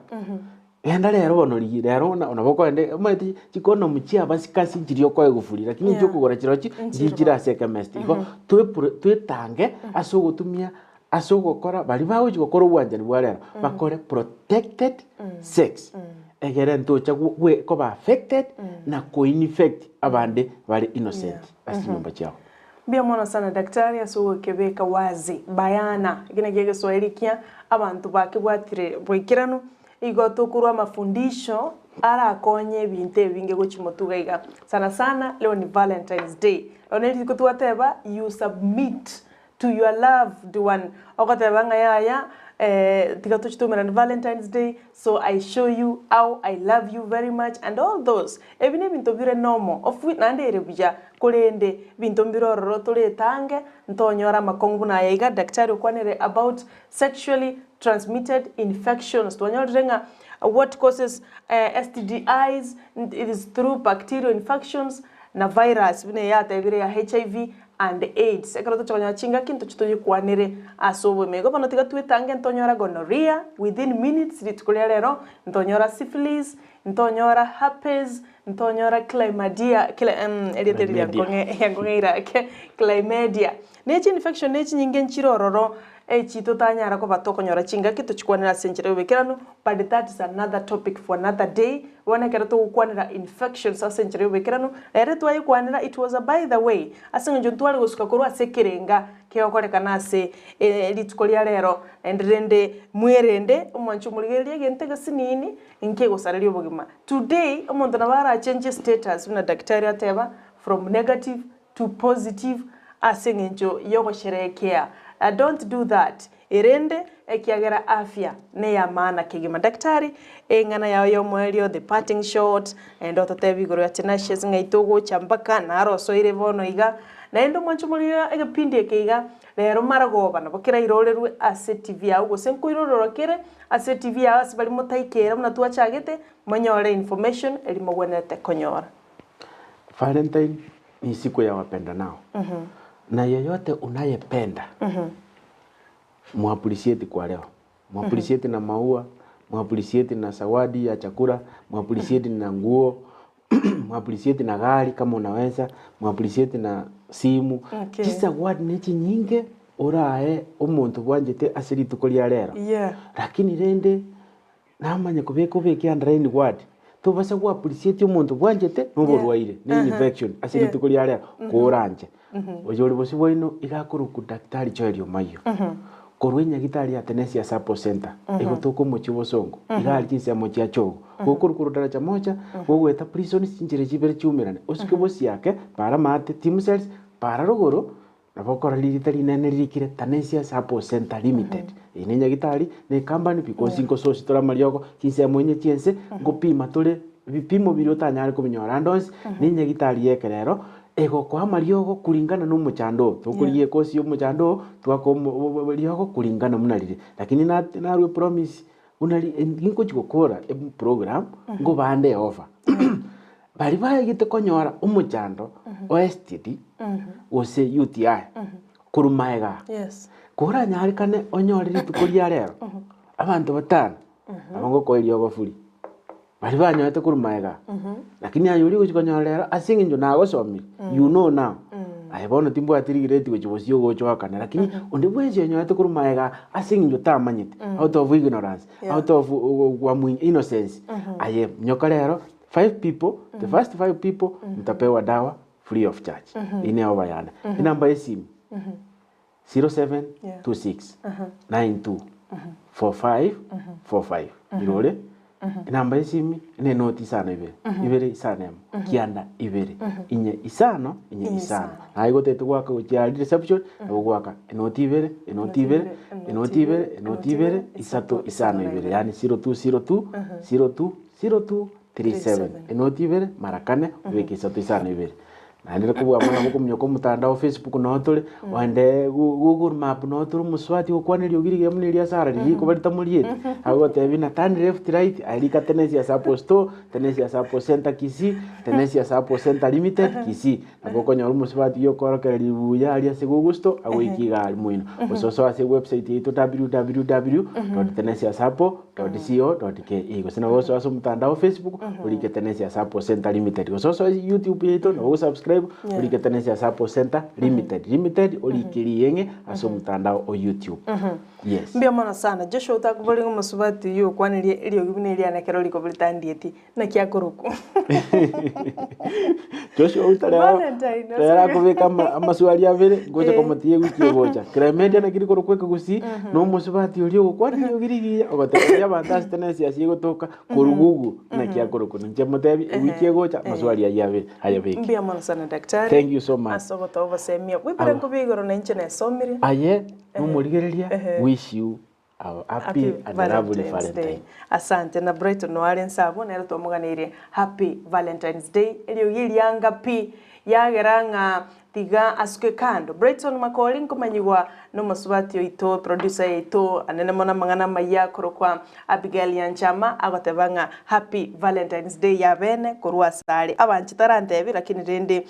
Genda rero bono rigia rero buna nabo okoenda omanyete chikondomu chia abasikasi nchiria okoegufuri lakini inche Yeah. okogora chirochio Nchiroo. nchichire ase ekemesti. Igo twepure twetange ase ogotumia ase ogokora baria bagochi gokora obwanchani bwa rero bakore protected sex egere ntocha gwe gwe koba affected na koinfect abande bare innocent ase chinyomba chiabo. Mbuya mono sana daktari ase ogokebeka wazi bayana. Eki nakio egeswahili kia abanto bakebwatire boikeranu. Igo tokorwa amafundisho arakonye ebinto ebinge gochia motuga iga. Sana sana leo ni Valentine's Day. Rero ne rituko twateba you submit to your loved one. Ogoteba ng'a yaya tiga tochie toumerane Valentine's Day so I show you how I love you very much and all those. Ebi nebinto bire normal of which naende ere buya korende ebinto mbire ororo toretange ntonyore amakong'u buna aya iga. Daktari okwanire about sexually transmitted infections twanyorire ng'a what causes STDIs it is through bacterial infections na virus buna eye yatebire ya HIV and AIDS. Ekero tocha konyora chingaki ntoche toyekwanere ase oboime. Igo bono tiga twetange ntonyora gonorrhea within minutes rituko ria rero, ntonyora syphilis, ntonyora herpes, ntonyora chlamydia, erieta eri riankong'eire ake, chlamydia. Ne chinfection nechinyinge nchire ororo echi totanyara koba tokonyora chingaki tochikwanere ase enchera y'oboikeranu, but that is another topic for another day. Bono ekero togokwanera infections ase enchera y'oboikeranu, rero twayekwanera it was a by the way, ase eng'encho ntware gosuka korwa ase ekerenga kegokorekana ase rituko ria rero, naende rende mwerende omwanche omorigererie egento egesinini nkegosareria obogima. Today omonto nabo arachenche status buna daktari ateba from negative to positive ase eng'encho y'ogosherekea. Don't do that. Erende ekiagera afya ney'amaana kegima. Daktari, eng'ana yao y'omoerio, the parting shot, naende ototebie igoro ya Tenacious ng'a itogocha mpaka naro osoire bono iga. Naende omwanche omorire egepindi eke iga, rero maragoba nabo kerairorerwe ase TV yao gose nkoirorerwa kere ase TV yao ase baria motaikere buna twachagete, monyore information eria mogwenerete konyora. Valentine ni siku ya wapendanao na yeyote unayependa muappreciate kwa leo muappreciate na maua muappreciate na zawadi ya chakula muappreciate na nguo muappreciate na gari kama unaweza muappreciate na simu Okay. chisawadi nechinyinge orae omonto bwanchete ase rituko ria rero Yeah. lakini rende Namanye kobeka obeke underline word, tobasa go appreciate omonto bwanchete na oborwaire, na infection ase rituko ria rero koranche. Oyore bosio bwaino iga akorokwa Daktari Joel Omayio, korwa enyagitari ya Tenesia Sabo Centre, egotoka omochie o Bosongo, iga aria chinsemo chia Chogo. Gokorwa korwa Daraja Moja, gogoeta prisons chinchera chibere chiumerane, osike bosiake, para maate, team cells, para rogoro, Nabo okora ririta rinene ririkire Tanesia Sabo Centre Limited. Eye ne nyagitari, ne ecompany because nkosource tore amariogo chinsemo inye chiense, nkopima tore ebipimo biria otanyare kobinyora ande onsi, ne enyagitari ya ekerero Egokoa amariogo kuringana na omochando oo. Tokorigia ekosi ya omochando oo, twakoa omo riogo kuringana buna rire. Lakini narue promise buna ri ningochi gokora eprogram, nkobande eoffer. Baria baegete konyora omochando o STD gose UTI korwa magega aa, koranyarekane onyore rituko ria rero, abanto batano nabo ngokoa eriogo free. Baria banyorete korwa magega aa, lakini aye oria ogochia konyora rero ase eng'encho nagosomire, you know now, aye bono timbwati regret gochia bosio ogocha oakane, lakini onde bwensi onyorete korwa magega aa ase eng'encho otamanyete, out of ignorance, out of innocence, aye nyoka rero five people, the first five people mtapewa dawa free of charge. Eyio nero bayane. Enamba ya esimu, 0726 92 45 45 irore enamba ya esimi ne enoti isano ibere ibere isano emo kianda ibere inye isano inye isano naye gotete goaka gochia aria reception nabo goaka enoti ibere enoti ibere enoti ibere enoti ibere isato isano ibere yaani 0202 02 02 37 enoti ibere mara kane obeke isato isano ibere. Naende kobua abwo nabo okominyoka omotandao Facebook noo tore, oende Google map noo tore omosubati ogokwana eriogi rigiya buna eria Sarah riria rikoba ritamorieti, agogotebia buna turn left right aye rika Tenesia Sacco store, Tenesia Sacco Center Kisii, Tenesia Sacco Center Limited Kisii. Nabo okonyora omosubati oyio okorokereria buya aria ase Google store agoikie iga aria moino. Gose osoe ase ewebsite yaito www dot tenesia sacco dot co dot ke gose nabo osoe ase omotandao Facebook orike Tenesia Sacco Center Limited gose osoe YouTube yaito nabo osubscribe orike Tenesia Sacco Center Limited Limited orike rieng'e ase omotandao o YouTube. Yes. Mbuya mono sana. Joshua otakobori ng'a omosubati oyio okwanirie eriogi buna eriane ekero rikoba ritandieti, naki akorokwa? Joshua uta rero Valentine, rero akobeka amaswali abere ngocha Eh. komotiga ewiki egocha. Clemencia naki rikorokwa ekegusii na omosubati oria ogokwana eriogi rigiya ogoteberia abanto ase tenensi ase egotoka korwa Google naki akorokwa. Ninche motebi ewiki egocha amaswali ayio abere ayabeke. Mbuya mono sana daktari. Thank you so much. Ase ogotoa obosemia. Bwebare Aba. nkobe igoro na inche nesomire. Aye nomorigereria wish you a happy and lovely Valentine's Day. Valentine. Asante na Brighton noare nse abwo nere twamoganeirie Happy Valentine's Day eriogi erianga pi yagera ng'a tiga asuke kando. Brighton Makori nkomanyigwa nomosubati oito producer yaito anene mono amang'ana amaya akorokwa Abigail Nyanchama agoteba ng'a Happy Valentine's Day yabene korwa asare abanche tarantebi lakini rende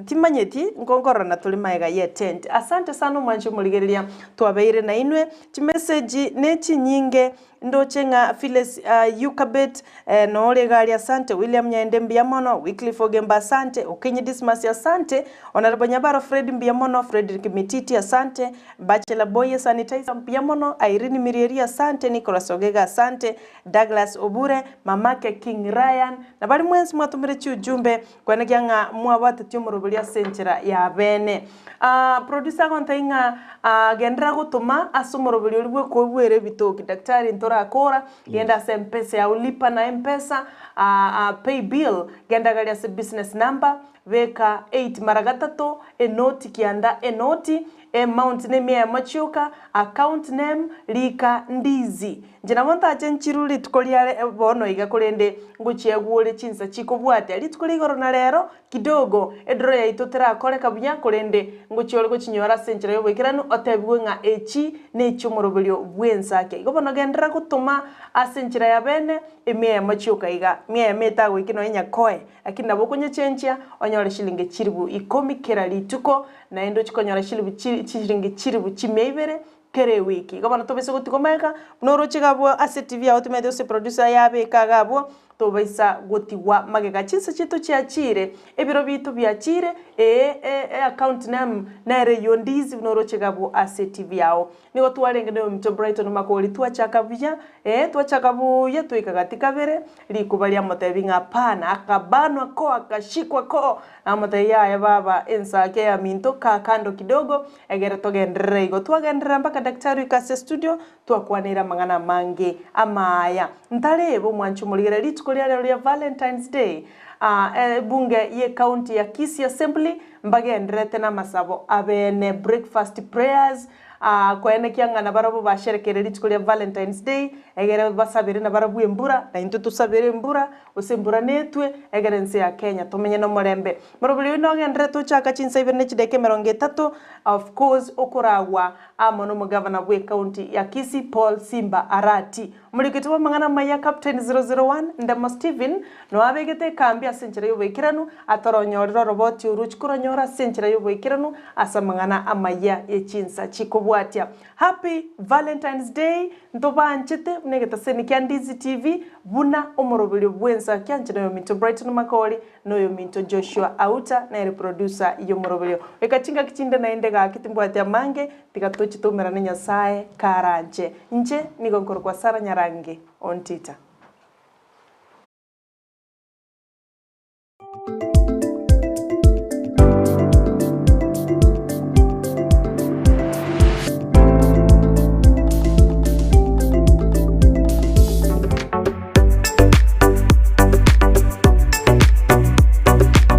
Timanyeti nkonkororana tore magega ye tent. Asante sana omwanchi omorigereria twabeire nainwe. Chimeseji ne chinyinge ndoche ng'a Phyllis Eukabet nore iga aria asante, William Nyaende mbuya mono, Wycliffe Ogemba asante, Okinyi Dismas asante, Honourable Nyabaro Fred mbuya mono, Fredrick Mititi asante, Bachelor Boy Sanitizer mbuya mono, Irene Mirieri asante, Nicholas Ogega asante, Douglas Obure, Mamake King Ryan, na baria mwensi mwatomire chiujumbe Kwenekia ng'a mwabwatetie omoroberi ase enchera y'abeene. Producer agontebia ng'a genderera gotoma ase omoroberi oria bw'okoigwera ebitoki. Daktari ntorakora, genda ase mpesa yao lipa na mpesa, pay bill, genda gari ase business number, beka eight mara gatato, enoti kianda enoti, amount ne emia eyemo chioka, account name, rika ndizi. Inche nabo ntache nchirwe rituko riare bono iga, korende ngochiegure chinsa chikobwatia rituko ria igoro na rero kidogo, ediro yaito terakoreka buya, korende ngochia ore gochinyora ase enchera y'oboikeranu, otebigwe ng'a echi nechi'omoroberio bw'ensake. Igo bono genderera gotoma ase enchera ya bene, emia eyemo chioka iga, mia eyemo etagoike nonya nyakoe, lakini nabo okonyechenchia onyore shilingi chilifu ikomi kera rituko, naende ochie konyora chilifu chi chishilingi chilifu chimia ibere Kera ewiki. Igo bono tobaisa gotiga omweka, buna oroche iga abwo ase TV yao otomete gose producer yabeka iga abwo, tobaisa gotigwa magega. Chinsa chiaito chiachire, ebiro biaito biachire, ee e account name nere eyio ndizi buna oroche iga abwo ase TV yao. Nigo twarenge na oyominto Brighton Makori twachaka buya, ee twachaka buya twaika gati kabere, rikuba riamotebia ng'a hapana, akabanwa ko akashikwa ko, namotebia yaya baba ensake yaminto kaa kando kidogo, Egere togenderere igo. Twagenderera mpaka Daktari oika ase estudio, twakwaneire amang'ana amange amaaya. Ntarebe omwanchi omorigere rituko ria rero ria Valentine's Day, ebunge ye county ya Kisii Assembly mbagendererete namasabo abene, breakfast prayers, Koenekia ng'a nabarabwo basherekere rituko ria Valentine's Day, egere basabere nabarabwo embura, na intwe tosabere embura, gose embura netwe, egere ense ya Kenya tomenye nomorembe. Morobori oyio nogendererete ochaka chinsa ibere ne chidakika emerongo etato, of course okoragwa amo nomogavana bw'ecounty ya Kisii Paul Simba Arati. Omorikiti bw'amang'ana amaya Captain 001 Ndemo Stephen noe abegete ekambi ase enchera y'oboikeranu ataronyorire oroboti orwo chikoronyora ase enchera y'oboikeranu ase amang'ana amaya ye chinsa chikobwatia. Happy Valentine's Day ntobanchete buna egetaseni kia Ndizi TV buna omoroberio bwensa kianche noyominto Brighton Makori na oyominto Joshua Auta nere producer y'omoroberio. Goika chingaki chinde naende gaki timbwati amange Tiga toche toumerane Nyasae karanche. Inche nigo nkorokwa Sarah Nyarange Ontita.